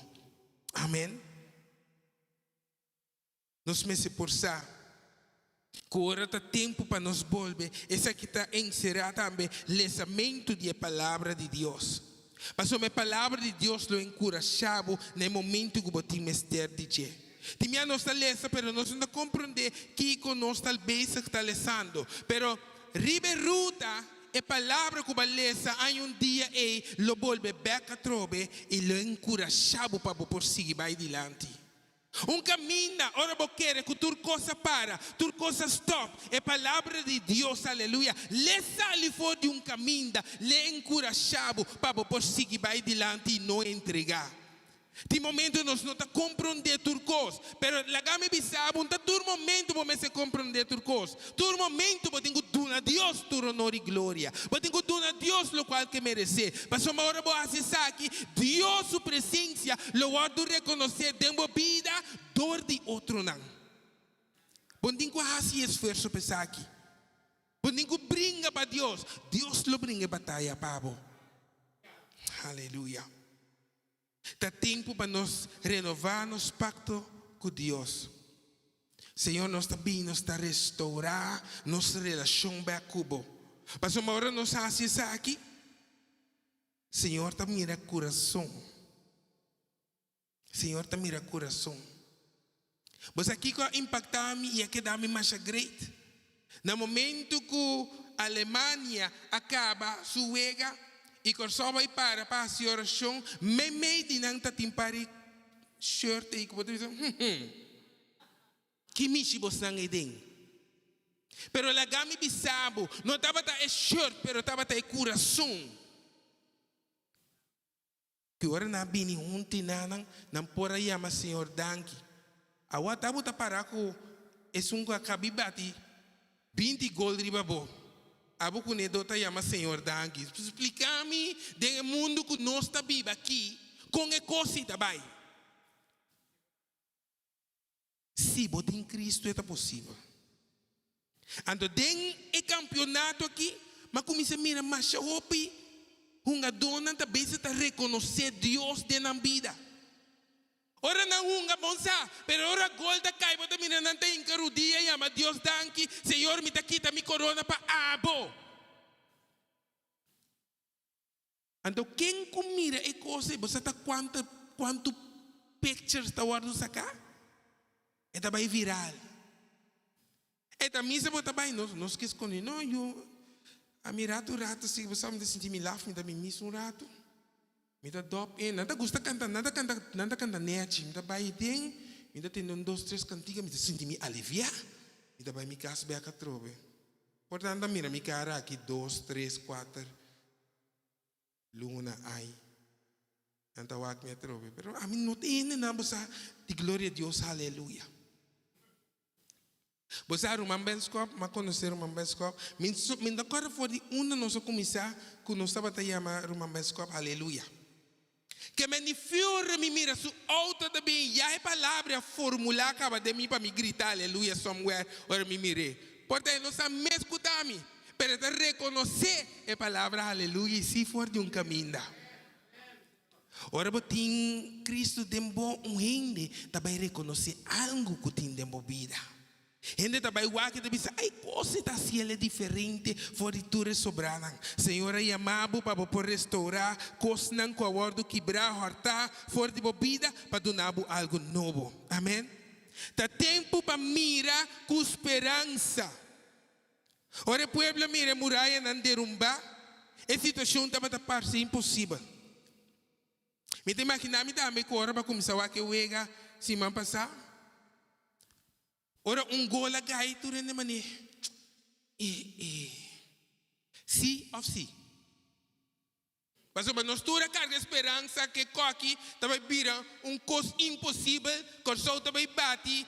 Amen. Nos mester por sa ku ora ta tempu pa nos bolbe, esaki ta enserá tambe lesamentu di e Palabra di Dios. Pasobra e Palabra di Dios lo enkurashá bo na e momentu ku bo tin mester di dje. Tin bia nos ta lesa pero nos no ta komprondé kiko nos ta bezig ta lesando. Pero riba e ruta, e palabra ku bo a lesa aña un dia ei lo bolbe bèk atrobe i lo enkurashá bo pa bo por sigui bai dilanti. Un kaminda ora bo kere ku tur kos a para, tur kos a stòp, e Palabra di Dios, aleluya, l'e sali for di un kaminda, l'e enkurashá bo pa bo por sigui bai dilanti i no entregá. Tin momento nos no ta komprondé tur kos, pero laga mi bisa bo, ta tur momento bo mester komprondé tur kos. Tur momento bo tin ku duna Dios tur honor i gloria. Bo tin ku duna Dios lokual ku e meresé. Pasobra ora bo hasi esaki, Dios su presensia lo wòrdu rekonosé den bo bida dor di otronan. Bo no tin ku hasi esfuerso pa esaki. Bo tin ku bringa pa Dios. Dios lo bringa e bataya pa bo. Aleluya. Ta tempu pa nos renová nos pakto ku Dios. Señor, nos ta bin, nos ta restourá nos relashon bèk ku Bo. Pasobra ora nos hasi esaki, Señor ta mira kurason. Señor ta mira kurason. Bo sa kiko a impaktá mi i a keda mi masha great? Na momentu ku Alemania a kaba su wega i Kòrsou bai para pa hasi orashon, meimei di nan ta tin par di shirt ei ku bo ta bisa, Hum, ki mishi bosnan ei den? Pero laga mi bisa bo, no tabata e shirt, pero tabata e kurason. Ki ora nan a bini huntu i nanan, nan por a yama Señor danki. Awa ta bo ta para ku esun ku a kabi bati 20 gol riba bo. Abo ku ne do ta yama Señor danki. Splika mi den e mundu ku nos ta biba aki kon e kos ei ta bai. Si bo tin Cristo e ta posibel. Anto den e campeonato aki m'a cuminsa mira masha hopi hungadónan ta bezig ta reconoce Dios den nan bida. Ora nan hunga bon sa, pero ora gol ta cay bo ta mira nan ta hinca rudia yama Dios danki, Señor mi ta kita mi corona pa abo. Anto ken ku mira e kos ei, bo sa ta kuantu kuantu pictures ta wòrdu saká? E ta bai viral. E ta misa bo ta bai, nos nos ke skonde, no yu, ami ratu ratu si bo sa mi ta sinti mi laf, mi ta bin misa un ratu, mi ta dòp in, nan ta gusta kanta, nan ta kanta, nan ta kanta nèchi, mi ta bai den, mi ta tende un dos tres kantika, mi ta sinti mi aliviá, mi ta bai mi kas bèk atrobe. Por tanto a mira mi kara aki dos, tres, kuater. Luna ai. Nan ta wak mi atrobe. Pero ami no ta hende nan bo sa di gloria Dios haleluya. Bo sa ruman Benskop, m'a konosé ruman Benskop. Mi mi ta kòrda for di unda nos a kuminsá ku nos tabata yama ruman Benskop haleluya. Ke men di fiore mi mira su outo ta bin ya e palabra a formulá kaba den mi pa mi grita aleluya somewhere ora mi mir'é. Por ta e no sa mes ku ta mi, pero e ta rekonosé e palabra aleluya i si for di un kaminda. Ora bo tin Kristu den bo un hende ta bai rekonosé algu ku tin den bo bida. Hende ta bai wak i ta bisa, Ai, kos e ta hasi el e diferente for di tur e sobranan. Señor a yama bo pa bo por restourá kosnan ku a wòrdu kibrá, hòrtá for di bo bida pa duna bo algu nobo. Amèn. Ta tempu pa mira ku speransa. Ora e pueblo a mira e murayanan derumbá, e situashon tabata parse imposibel. Mi ta imaginá mi tambe ku ora bo a kuminsá wak e wega siman pasá, ora un gol a gai tur hende manera, E, e, sí òf sí? Pasobra nos tur a karga e speransa ku e kòki ta bai bira un kos imposibel, Kòrsou ta bai bati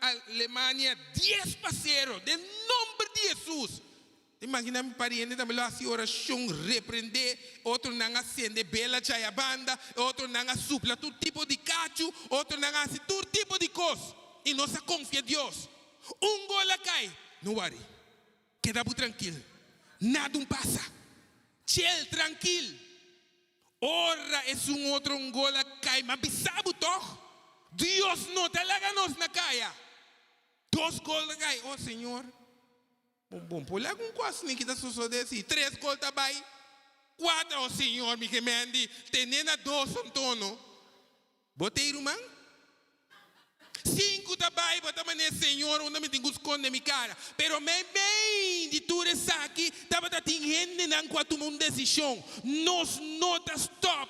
Alemania 10-0 den nomber di Hesus. Imagina mi pariente tambe lo hasi orashon, reprendé, otronan a sende bela chaya banda, e otronan a supla tur tipo di kachu, otronan a hasi tur tipo di kos. I nos a konfia Dios. Un gol a kai, no wari, keda bo trankil, nada un pasa. Chel, trankil. Ora esun otro un gol a kai, m'a bisa bo tòg, Dios no ta laga nos na kaya. Dos gol a kai, oh Señor. Bon bon por laga un kos ni kita sosode si tres gol ta bai kuater oh señor mi ke mendi tene na dos antono bo tei ruman sinku ta bai bo ta mane señor unda mi tin ku skonde mi kara pero mei mei di tur esaki tabata tin hendenan ku a tuma un desishon nos no ta stop.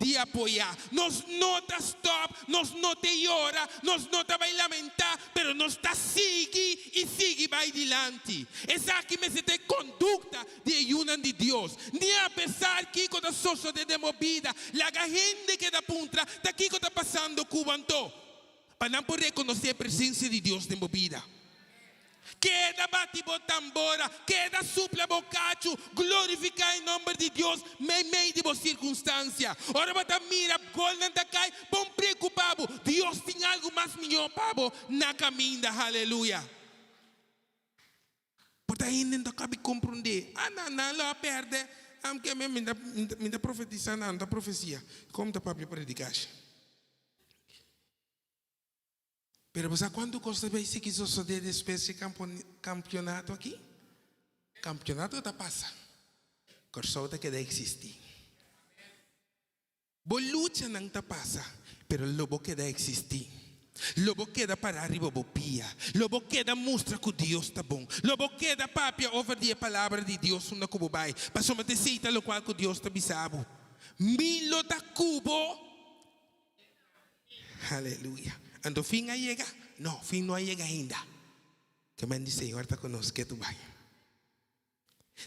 di apoyá. Nos no ta stòp, nos no te yora, nos no ta bai lamentá, pero nos ta sigui i sigui bai dilanti. Esaki mester ta e kondukta di e yunan di Dios. Ni apesar kiko ta sosodé den bo bida, laga hende keda puntra ta kiko ta pasando ku bo anto, pa nan por rekonosé e presensia di Dios den bo bida. Keda bati bo tambora, keda supla bo kachu, glorifiká e nòmber di Dios meimei di bo sirkunstansia. Ora bo ta mira golnan ta kai, bon preokupá bo, Dios tin algu mas mihó pa bo na kaminda. Haleluya! Por ta hende no ta kabi komprondé. Ah, nan, nan lo a pèrdè. Amke mi, mi ta, mi ta profetisá nan, ta profesia. Kon mi ta papia predikashi? Pero bo sa kuantu kos ta bai sigui sosodé despues dje kampionato aki? Kampionato ta pasa, Kòrsou ta keda eksistí. Bo luchanan ta pasa, pero lo bo keda eksistí. Lo bo keda pará riba bo pia. Lo bo keda mustra ku Dios ta bon. Lo bo keda papia over di e Palabra di Dios unda ku bo bai, pasobra ta esei ta lokual ku Dios ta bisa bo. Mi lo ta ku bo. Aleluya. Anto fin a yega? No, fin no a yega ainda. Ke men di Señor ta ku nos ketu bai.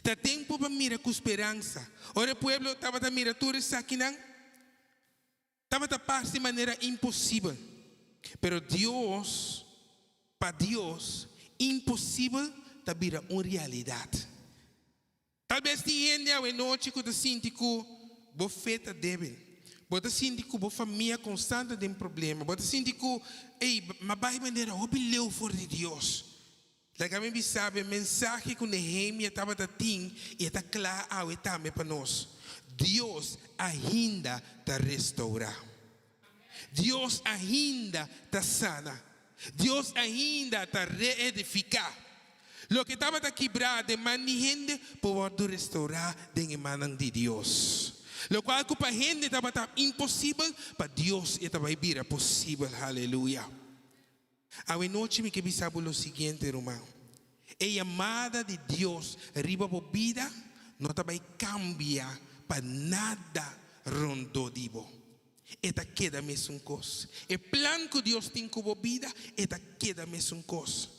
Ta tempu pa mira ku speransa. Ora e pueblo tabata mira tur esakinan, tabata parse di manera imposibel. Pero Dios, pa Dios, imposibel ta bira un realidat. Tal bes tin hende awe nochi ku ta sinti ku bo fe ta débil. Bo ta sinti ku bo famia konstant ta den problema. Bo ta sinti ku, ey, m'a bai manera hopi leu for di Dios. Laga mi bisa bo e mensahe ku Nehemia tabata tin i e ta kla awe tambe pa nos, Dios ainda ta restourá. Dios ainda ta sana. Dios ainda ta reedifiká. Loke tabata kibrá den man di hende por wòrdu restourá den e mannan di Dios. Lokual ku pa hende tabata imposibel, pa Dios e ta bai bira posibel. Haleluya! Awe nochi mi ke bisa bo lo siguiente, ruman. E yamada di Dios riba bo bida no ta bai kambia pa nada rondó di bo. E ta keda mesun kos. E plan ku Dios tin ku bo bida, e ta keda mesun kos.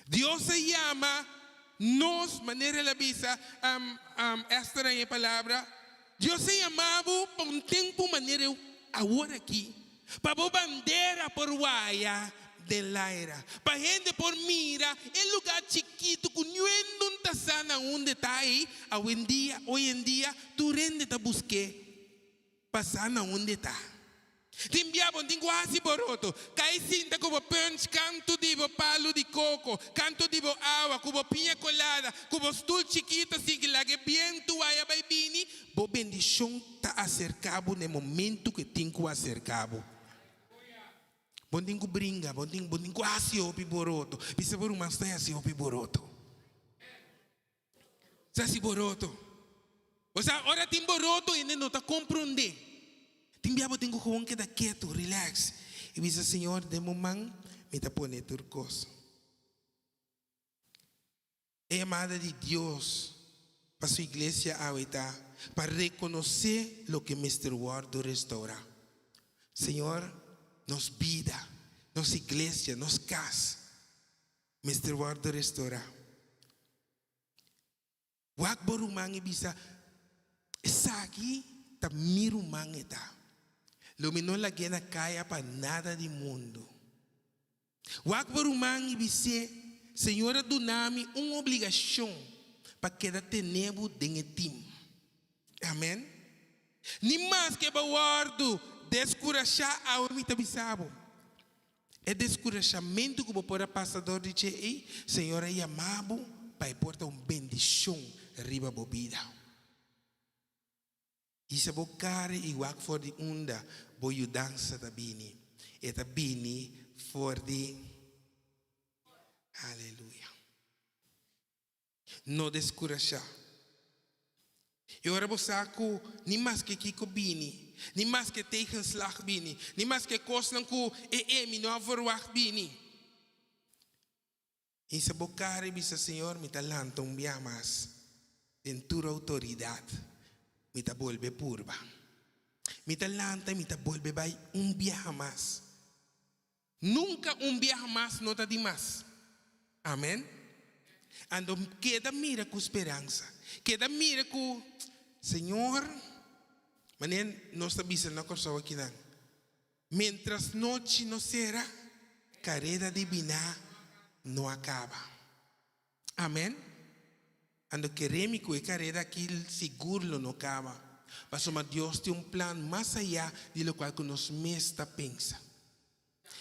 Dios a yama nos, manera el a bisa Esther den e palabra, Dios a yama bo pa un tempu manera awor aki, pa bo bandera por waya den laira, pa hende por mira e lugá chikitu ku niun ta sa na unda ta ei awendia, hoy en dia, tur hende ta busk'é. Pasa na unda e ta. Tin bia bo tin ku hasi boroto. Kai sinta ku bo punch kantu di bo palu di koko, kantu di bo awa, ku bo piña kolada, ku bo stul chikito sigui laga e bientu waya bai bini. Bo bendishon ta aserka bo na e momentu ku e tin ku aserka bo. Bo tin ku bringa, bo tin bo tin ku hasi hopi boroto. Bisa bo ruman sta hasi hopi boroto. Sa si boroto. Bo sa ora tin boroto hende no ta komprondé. Tin bia bo tin ku gewoon keda ketu, relax, i bisa Señor den bo man mi ta pone tur kos. E yamada di Dios pa su iglesia awe ta pa rekonosé loke mester wòrdu restourá. Señor, nos bida, nos iglesia, nos kas mester wòrdu restourá. Wak bo ruman i bisa, Esaki ta mi ruman e ta. Lo mi no lag'é na kaya pa nada di mundu. Wak bo ruman i bis'é, Señor a duna mi un obligashon pa keda tene bo den e tim. Amen. Ni maske bo wòrdu deskurashá awe mi ta bisa bo, E deskurashamentu ku bo por a pasa dor di dje ei, Señor a yama bo pa e por ta un bendishon riba bo bida. Hisa bo kara i wak for di unda bo yudansa ta bini. E ta bini for di. Aleluya. No deskurashá. I ora bo sa ku ni maske kiko bini, ni maske tegenslag bini, ni maske kosnan ku e emi no a verwagt bini, hisa bo kara i bisa, Señor, mi ta lanta un bia mas den tur outoridat, mi ta bolbe purba. Mi ta lanta i mi ta bolbe bai un biaha mas. Nunka un biaha mas no ta di mas. Amen. Anto keda mira ku speransa. Keda mira ku Señor, manera nos ta bisa na Kòrsou akinan, mientras nochi no sera, kareda di biná no a kaba. Amen. Anto kere mi ku e kareda aki sigur lo no kaba, pasobra Dios tin un plan mas ayá di lokual ku nos mes ta pensa.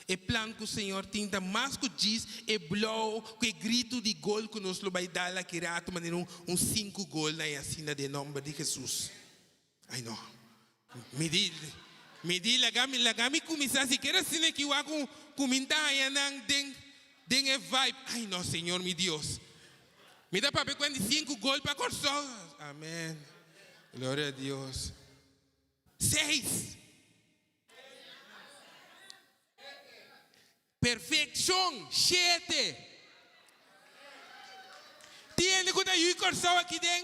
E plan ku Señor tin ta mas ku djis e blou ku e gritu di gol ku nos lo bai dal aki ratu manera un sinku gol na e asina den nomber di Jesus. Ai no. Mi di, mi di laga mi, laga mi kuminsá sikiera asina aki wak ku ku mi ta haña nan den den e vibe. Ai no Señor mi Dios. Mi ta papia kuan di sinku gol pa Kòrsou. Amen. Gloria a Dios. Seis. Perfekshon, shete. Tin hende ku ta yu Kòrsou aki den?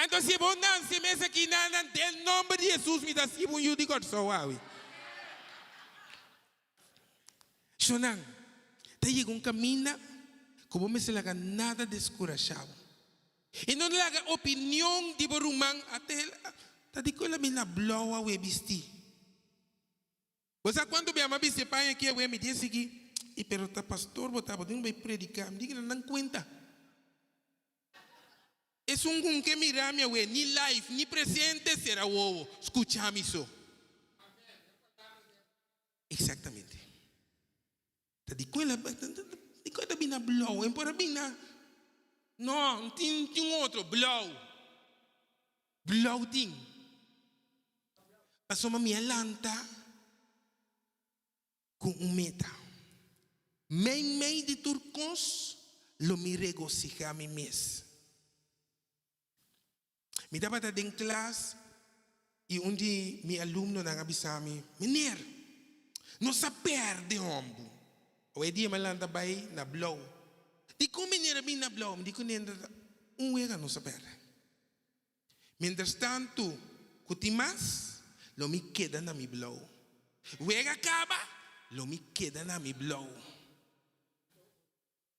Anto si bo nanse mes aki nan nan den nòmber di Hesus mi ta hasibo un yu di Kòrsou awe. Shonnan, ta yega un kaminda ku bo mester laga nada deskurashá bo. I no laga opinion di bo ruman ate ta dikon el a bin na blou awe bistí. Bo sa kuantu bia mi a bisti e paña aki awe? Mi di e sigui, I pero ta pastor bo ta, bo tin ku bai prediká. Mi di ku nan dan kuenta. Esun ku ke mira mi awe, ni live ni presente, sera wowo, skucha mi so. Eksaktamente. Ta dikon el a dikon e ta bini na blou? E por a bini na No, tin tin un otro, blou. Blou tin. Pasobra mi a lanta ku un meta. Meimei di tur kos lo mi regosihá mi mes. Mi tabata den klas i un di mi alumnonan a bisa mi, Meneer, nos a pèrdè hòmbu. Awe e dia mi a lanta bai na blou. Dikon meneer a bini na blou? Mi di ku nenda un wega nos a pèrdè. Mientras tantu ku tin mas, lo mi keda na mi blou. Wega kaba, lo mi keda na mi blou.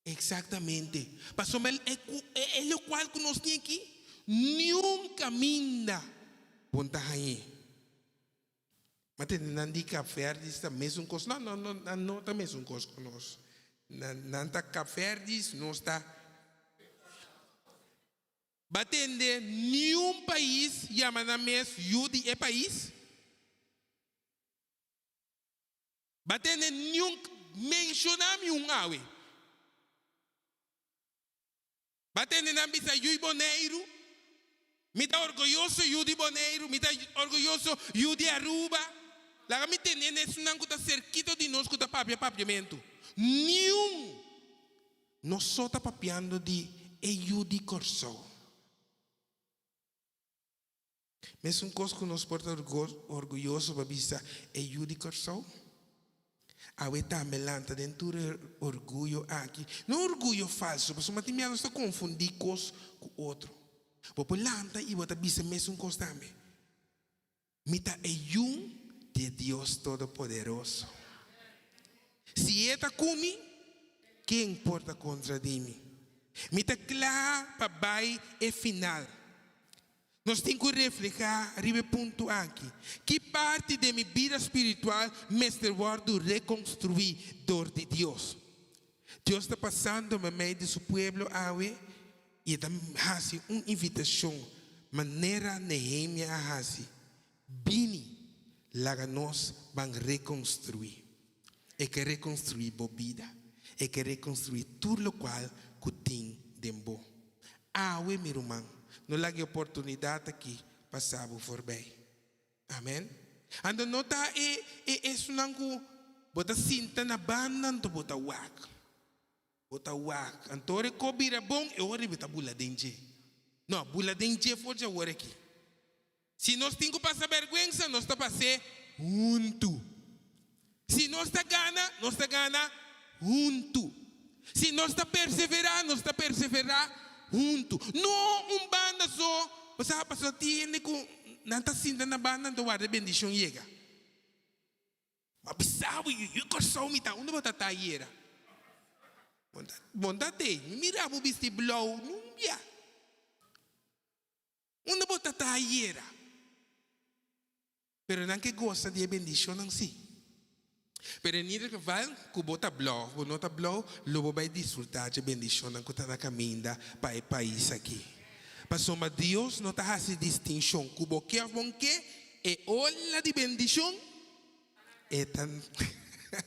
Eksaktamente. Pasobra e ku e lokual ku nos tin aki, niun kaminda bon ta hañ'é. Ma tende nan di Kapverdis ta mesun kos. No, no, no, nan no ta mesun kos ku nos. Nan, nan ta Kapverdis, nos ta. Ba tende niun pais yama nan mes yu di e pais? Ba tende niun menshoná mi un awe. Ba tende nan bisa yu Boneiru? Mi ta orguyoso yu di Boneiru, mi ta orguyoso yu di Aruba. Laga mi tende esunnan ku ta serkito di nos ku ta papia papiamentu. Niun! Nos so ta papiando di e yu di Kòrsou. Mesun kos ku nos por ta orguyoso pa bisa e yu di Kòrsou. Awe tambe lanta den tur e orguyo aki. No orguyo falso, pasobra tin bia nos ta konfundí kos ku otro. Bo por lanta i bo ta bisa mesun kos tambe. Mi ta e Yu di e Dios Todopoderoso. Si E ta ku mi, ken por ta kontra di mi? Mi ta kla pa bai e final. Nos tin ku reflehá riba e punto aki, Ki parti den mi bida spiritual mester wòrdu rekonstruí dor di Dios? Dios ta pasando meimei di su pueblo awe i e ta hasi un invitashon manera Nehemia a hasi, Bini, laga nos ban rekonstruí. E ke rekonstruí bo bida. E ke rekonstruí tur lokual ku tin den bo. Awe, mi ruman, no laga e oportunidat aki pasa bo forbei. Amen. Anto no ta e e esunnan ku bo ta sinta na banda anto bo ta wak. Bo ta wak. Anto ora e ko bira bon e ora bo ta bula den dje. No, bula den dje for dje awor aki. Si nos tin ku pasa bèrgwensa nos ta pas'é huntu. Si nos ta gana, nos ta gana huntu. Si nos ta perseverá, nos ta perseverá huntu. No un banda so. Bo sa, pasobra tin hende ku. Nan ta sinta na banda anto warda e bendishon yega. Bo bisa bo, yu Kòrsou mi ta, unda bo ta ta ayera? Bo ta te, mi mira bo bisti blou, nunbia. Unda bo ta ta ayera? Pero nan ke gosa di e bendishonnan sí. Pero en ieder geval, ku bo ta blou òf bo no ta blou, lo bo bai disfrutá dje bendishonnan ku ta na kaminda pa e pais akí. Pasobra Dios no ta hasi distinshon ku bo ke òf bo n'ke, e ola di bendishon e ta.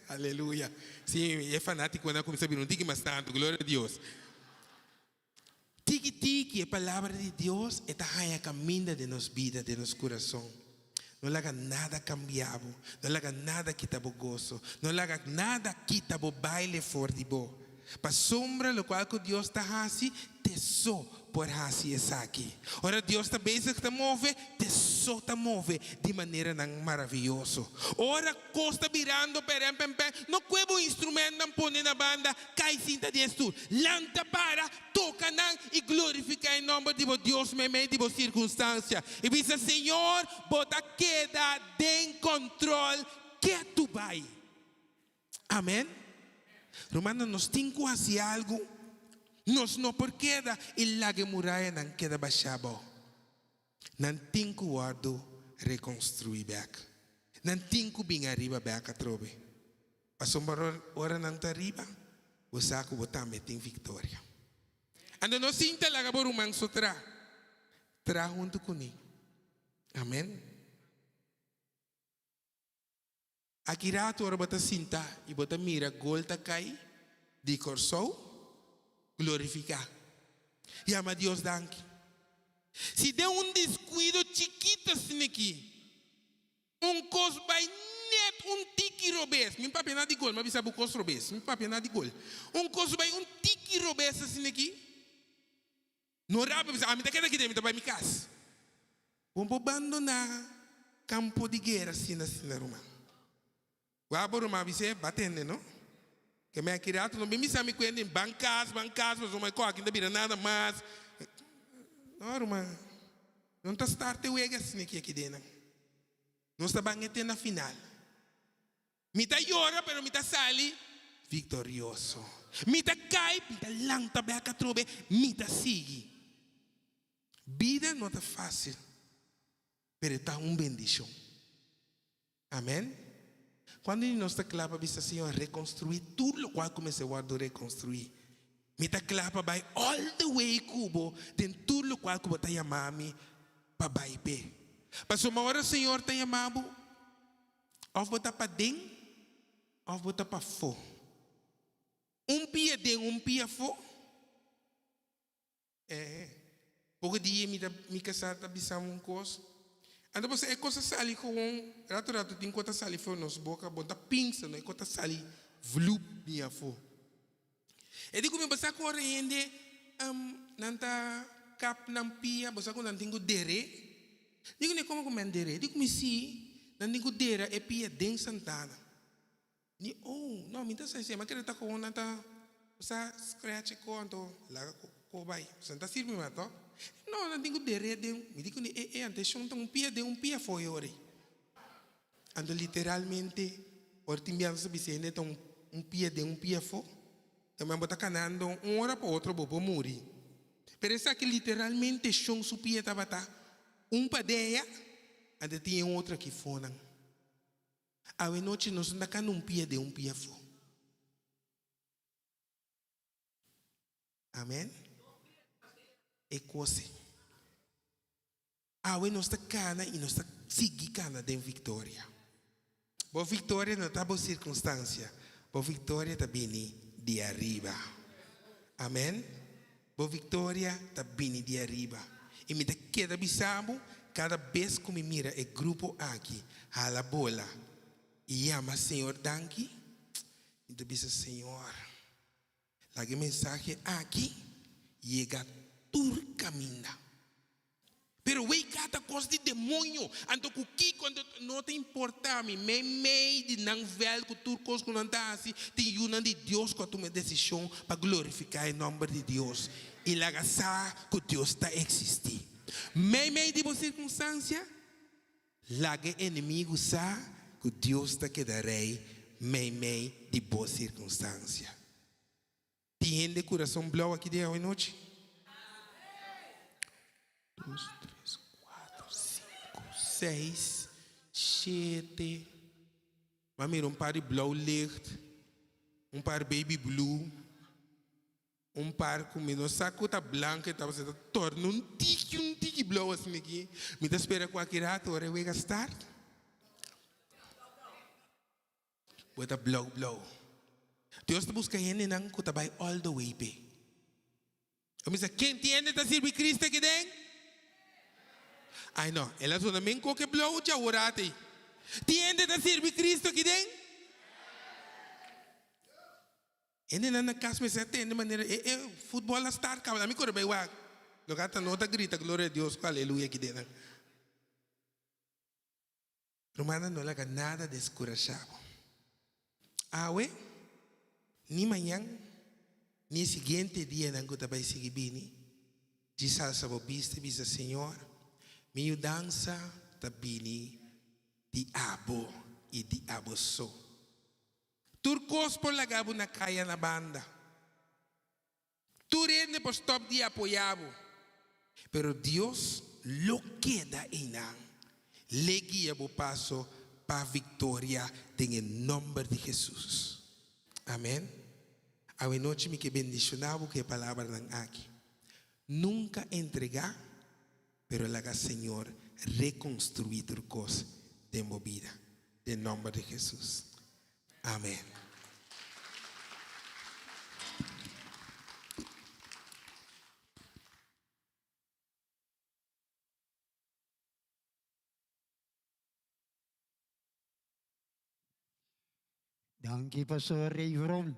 Aleluya! Sí, e fanátikonan a kuminsá bira un tiki mas tantu, gloria a Dios. Tiki tiki e palabra di Dios e ta haña kaminda den nos bida, den nos kurason. No laga nada kambia bo, no laga nada kita bo goso, no laga nada kita bo baile for di bo. Pasobra lokual ku Dios ta hasi, te so por hasi esaki. Ora Dios ta bezig ta move, te so ta move di maneranan maravioso. Ora kos ta birando pèrèmpèmpè, no kue bo instrumentnan pone na banda, Kai sinta di e stul. Lanta para, toka nan i glorifiká e nòmber di bo Dios meimei di bo sirkunstansia. I bisa, Señor, bo ta keda den kòntròl ketu bai. Amèn. Rumannan, nos tin ku hasi algu. Nos no por keda i laga e murayanan keda bashá abou. Nan tin ku wòrdu rekonstruí bèk. Nan tin ku bin ariba bèk atrobe. Pasobra ora nan ta riba, bo sa ku bo tambe tin viktoria. Anto no sinta laga bo ruman so tra. Tra huntu kuné. Amèn. Aki ratu ora bo ta sinta i bo ta mira gol ta kai di Kòrsou, glorifiká. Yama Dios danki. Si den un deskuido chikito asin'aki, un kos bai nèt un tiki robes, mi papia na di gol, mi a bisa bo kos robes, mi papia na di gol, un kos bai un tiki robes asin'aki, No rabia bisa, ami ta keda aki den, mi ta bai mi kas. Bo por bandoná kampo di guera asina asina, ruman. Wak bo ruman bis'é, Ba tende no. Ke mi aki rato no bin bisa mi kuenta den ban kas, ban kas, pasobra mi kò aki no ta bira nada mas. No, ruman, no ta start e wega asina aki aki den nan. Nos ta ban e te na final. Mi ta yora pero mi ta sali viktorioso. Mi ta kai, mi ta lanta bek atrobe, mi ta sigui. Bida no ta fásil, pero e ta un bendishon. Amèn. Kuantu di nos ta kla pa bisa, Señor, rekonstruí tur lokual ku mester wòrdu rekonstruí. Mi ta kla pa bai all the way ku bo den tur lokual ku bo ta yama mi pa bai p'e. Pasobra ora Señor ta yama bo, Of bo ta paden of bo ta pafó. Un pia den un pia afó. Eh. Poko dia mi ta mi kasá ta bisa mi un kos. Anto pasobra e kos a sali gewoon rato rato tin kos ta sali for nos boka bo ta pinsa no e kos ta sali vloep bin afó. E di ku mi bo sa ku ora hende nan ta kap nan pia bo sa ku nan tin ku der'é? Di ku mi komo ku men der'é? Di ku mi si, nan tin ku dera e pia den santana. Di oh no mi ta sa esei, ma kere ta komo nan ta bo sa scratch e ko anto laga ko bai. Pasobra nan ta sirbi mas to. No nan tin ku der'é den, mi di ku mi e e anto e shon ta un pia den un pia afó e ora ei. Anto literalmente ora tin biaha nos ta bisa hende ta un pia den un pia afó, tambe bo ta kanando un ora pa otro bo por muri. Pero esaki literalmente shon su pia tabata un pa deya, anto tin e otro aki fonan. Awe nochi nos no ta kanda un pia den un pia afó. Amen. E kos ei. Awe nos ta kana i nos ta sigui kana den viktoria. Bo viktoria no ta bo sirkunstansia, bo viktoria ta bini di ariba. Amen. Bo viktoria ta bini di ariba. I mi ta keda bisa bo, kada bes ku mi mira e grupo aki hala bola i yama Señor danki, mi ta bisa, Señor, laga e mensahe aki yega tur kaminda. Pero wey kata kos di demoño, anto ku kiko, anto no ta importa mi, mei mei di nan vèl ku tur kos ku nan ta hasi, tin yunan di Dios ku a tuma e desishon pa glorifiká e nòmber di Dios i laga sa ku Dios ta eksistí. Mei mei di bo sirkunstansia. Laga e enemigu sa ku Dios ta keda rei meimei di bo sirkunstansia. Tin hende kurason blou aki den awenochi? Dos, tres, kuater, sinku, seis, shete. M'a mira un par di blou licht, un par baby blue. Un par ku mi no sa ku ta blanko e tabata ta torna un tiki un tiki blou asina aki. Mi ta spera ku aki rato ora e wega start bo ta blou blou. Dios ta buska hendenan ku ta bai all the way p'e. Bo bisa ken tin hende ta sirbi Cristo aki den? Ai no, el a zona men koke blou djaworat ei. Tin hende ta sirbi Cristo aki den? Hendenan na kas mester a tende manera e e futbol a start kaba ami kore bai wak. Lo ka ta no ta grita gloria a Dios ku aleluya ki den nan. Rumannan no laga nada deskurashá bo. Awe, ni mañan, ni e siguiente dianan ku ta bai sigui bini, djis alsa bo bista i bisa, Señor, mi yudansa ta bini di abo i di abo so. Tur kos por laga bo na kaya na banda. Tur hende por stòp di apoyá bo. Pero Dios lo keda einan. L'e guia bo paso pa viktoria den e nòmber di Hesus. Amèn. Awenochi mi ke bendishoná bo ku e palabranan aki. Nunka entregá, pero laga Señor rekonstruí tur kos den bo bida. Den nòmber di Hesus. Amèn. Danki Pastor Rayvron.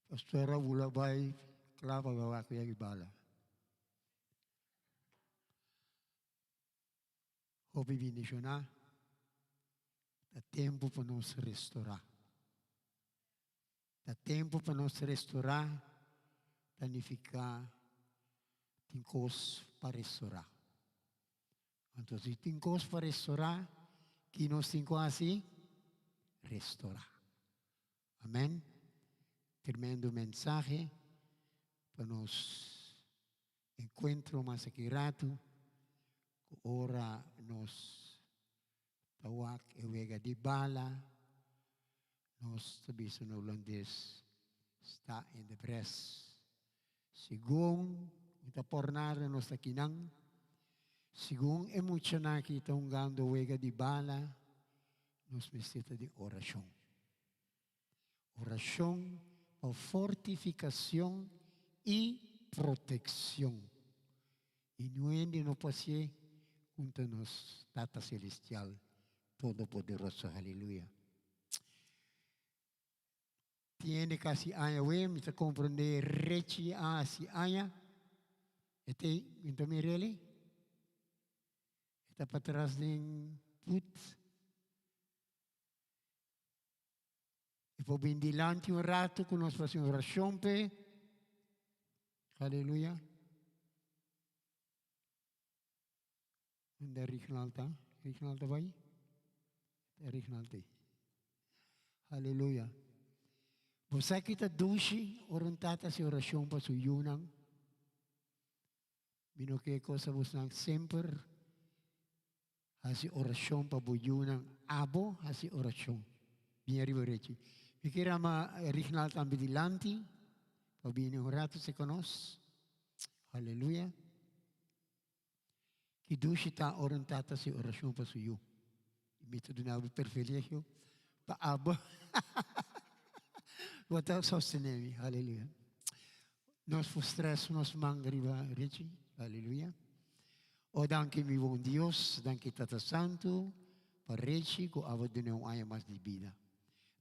Pastor a bula bai kla pa wak ya bala. Hopi bendishoná. Ta tempu pa nos restorá. Ta tempu pa nos restorá ta nifiká tin kos pa restorá. Anto si tin kos pa restorá, ki nos tin ku hasi? Restorá. Amèn. Tremendo mensahe pa nos enkuentro mas aki ratu ku ora nos ta wak e wega di bala, nos ta bisa na hulandes sta in de bres. Segun mi ta pornada nos ta kinan, segun e muchanan aki ta hungando wega di bala, nos mester ta den orashon. Orashon pa fortifikashon i protekshon. I niun hende no por hasié kontra nos Tata Selestial Todopoderoso. Aleluya. Tin hende ku hasi aña awe, mi ta komprondé rechi a hasi aña. E ta ei, mi ta mir'el ei. E ta patras den put. E por bin dilanti un rato ku nos por hasi un orashon p'e. Aleluya. Unda Rignald ta? Rignald ta bai? Rignald ta ei. Aleluya. Bo sa ki ta dushi ora un tata hasi orashon pa su yunan? Mi no ke cosa bosnan semper Hasi orashon pa bo yunan. Abo hasi orashon. Bin ariba rechi. Mi kier ama Rignald tambe dilanti pa bini un rato serka nos. Haleluya. Ki dushi ta ora un tata hasi orashon pa su yu. Mi ta duna bo privilegio pa abo bo ta sostene mi. Haleluya. Nos por stress nos man riba Richie. Haleluya. O danki mi bon Dios, danki Tata Santu pa Richie ku abo duna un aña mas di bida.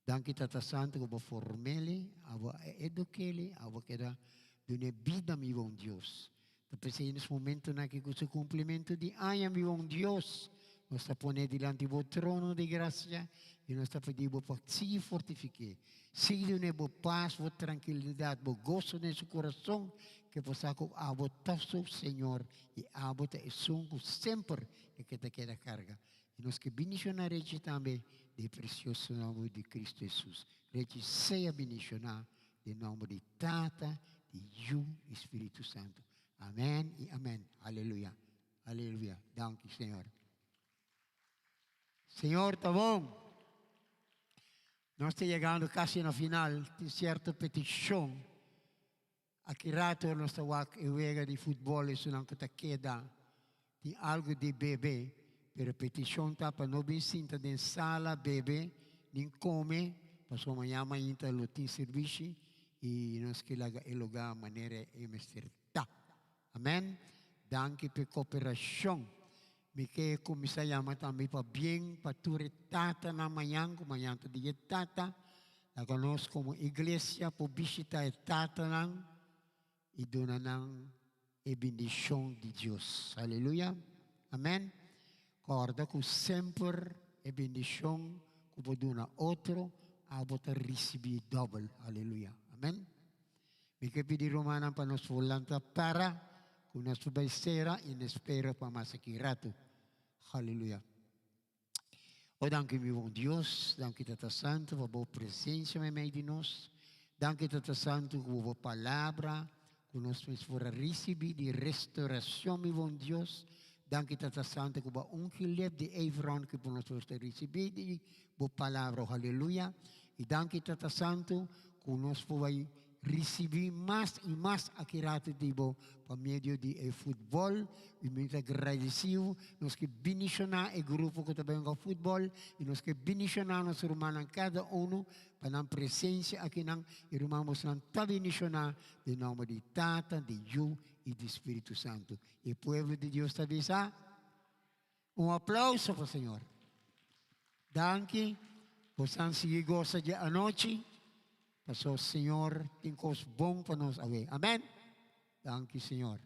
Danki Tata Santu ku bo formele, abo a edukele, abo keda duna bida mi bon Dios. Ta p'esei nes momentonan aki ku su kumplimentu di aña mi bon Dios, nos ta pone dilanti bo trono di grasia i nos ta pidi bo pa sigui fortifik'é, sigui dun'é bo pas, bo trankilidat, bo goso den su kurason. ku e por sa ku abo ta su Señor i abo ta esun ku semper e ke ta keda karga. I nos ke bindishoná Rechi tambe den e presioso nòmber di Kristu Hesus. Rechi sea bindishoná den nòmber di Tata, di Yu i Spiritu Santu. Amèn i amèn. Aleluya. Aleluya. Danki, Señor. Señor ta bon. Nos ta yegando kasi na final. Tin sierto petishon. Aki rato nos ta wak e wega di futbol esunnan ku ta keda. Tin algu di bebe, pero petishon ta pa no bin sinta den sala bebe nin kome, pasobra mañana mainta lo tin sirbishi i nos ke laga e lugá manera e mester ta. Amen. Danki p'e koperashon. Mi ke kuminsá yama tambe pa bien pa tur e tatanan mañan, ku mañan ta dia e tata. Laga nos komo iglesia por bishitá e tatanan i duna nan e bindishon di Dios. Aleluya. Amen. Kòrda ku semper e bindishon ku bo duna otro, abo ta risibí dòbel. Aleluya. Amen. Mi ke pidi rumannan pa nos por lanta para ku nos por bai sera i no spera pa mas aki ratu. Haleluya. O danki mi bon Dios, danki Tata Santu pa bo presensia meimei di nos. Danki Tata Santu ku bo palabra ku nos mes por a risibí di restauracion mi bon Dios. Danki Tata Santu ku bo a ungi lep di Evron ku por nos por ta risibí di bo palabra. Haleluya. I danki Tata Santu ku nos por bai risibí mas i mas aki rato di bo pa medio di e futbòl i mi ta gradisiu. Nos ke bindishoná e grupo ku ta bai hunga futbòl i nos ke bindishoná nos rumannan kada unu pa nan presensia akinan i ruman bosnan ta bindishoná den nòmber di Tata, di Yu i di Spiritu Santu. E pueblo di Dios ta bisa. Un aplauso pa Señor. Danki. Bosan sigui gosa dje anochi. Paso Señor tin kos bon pa nos awe. Amen. Danki Señor.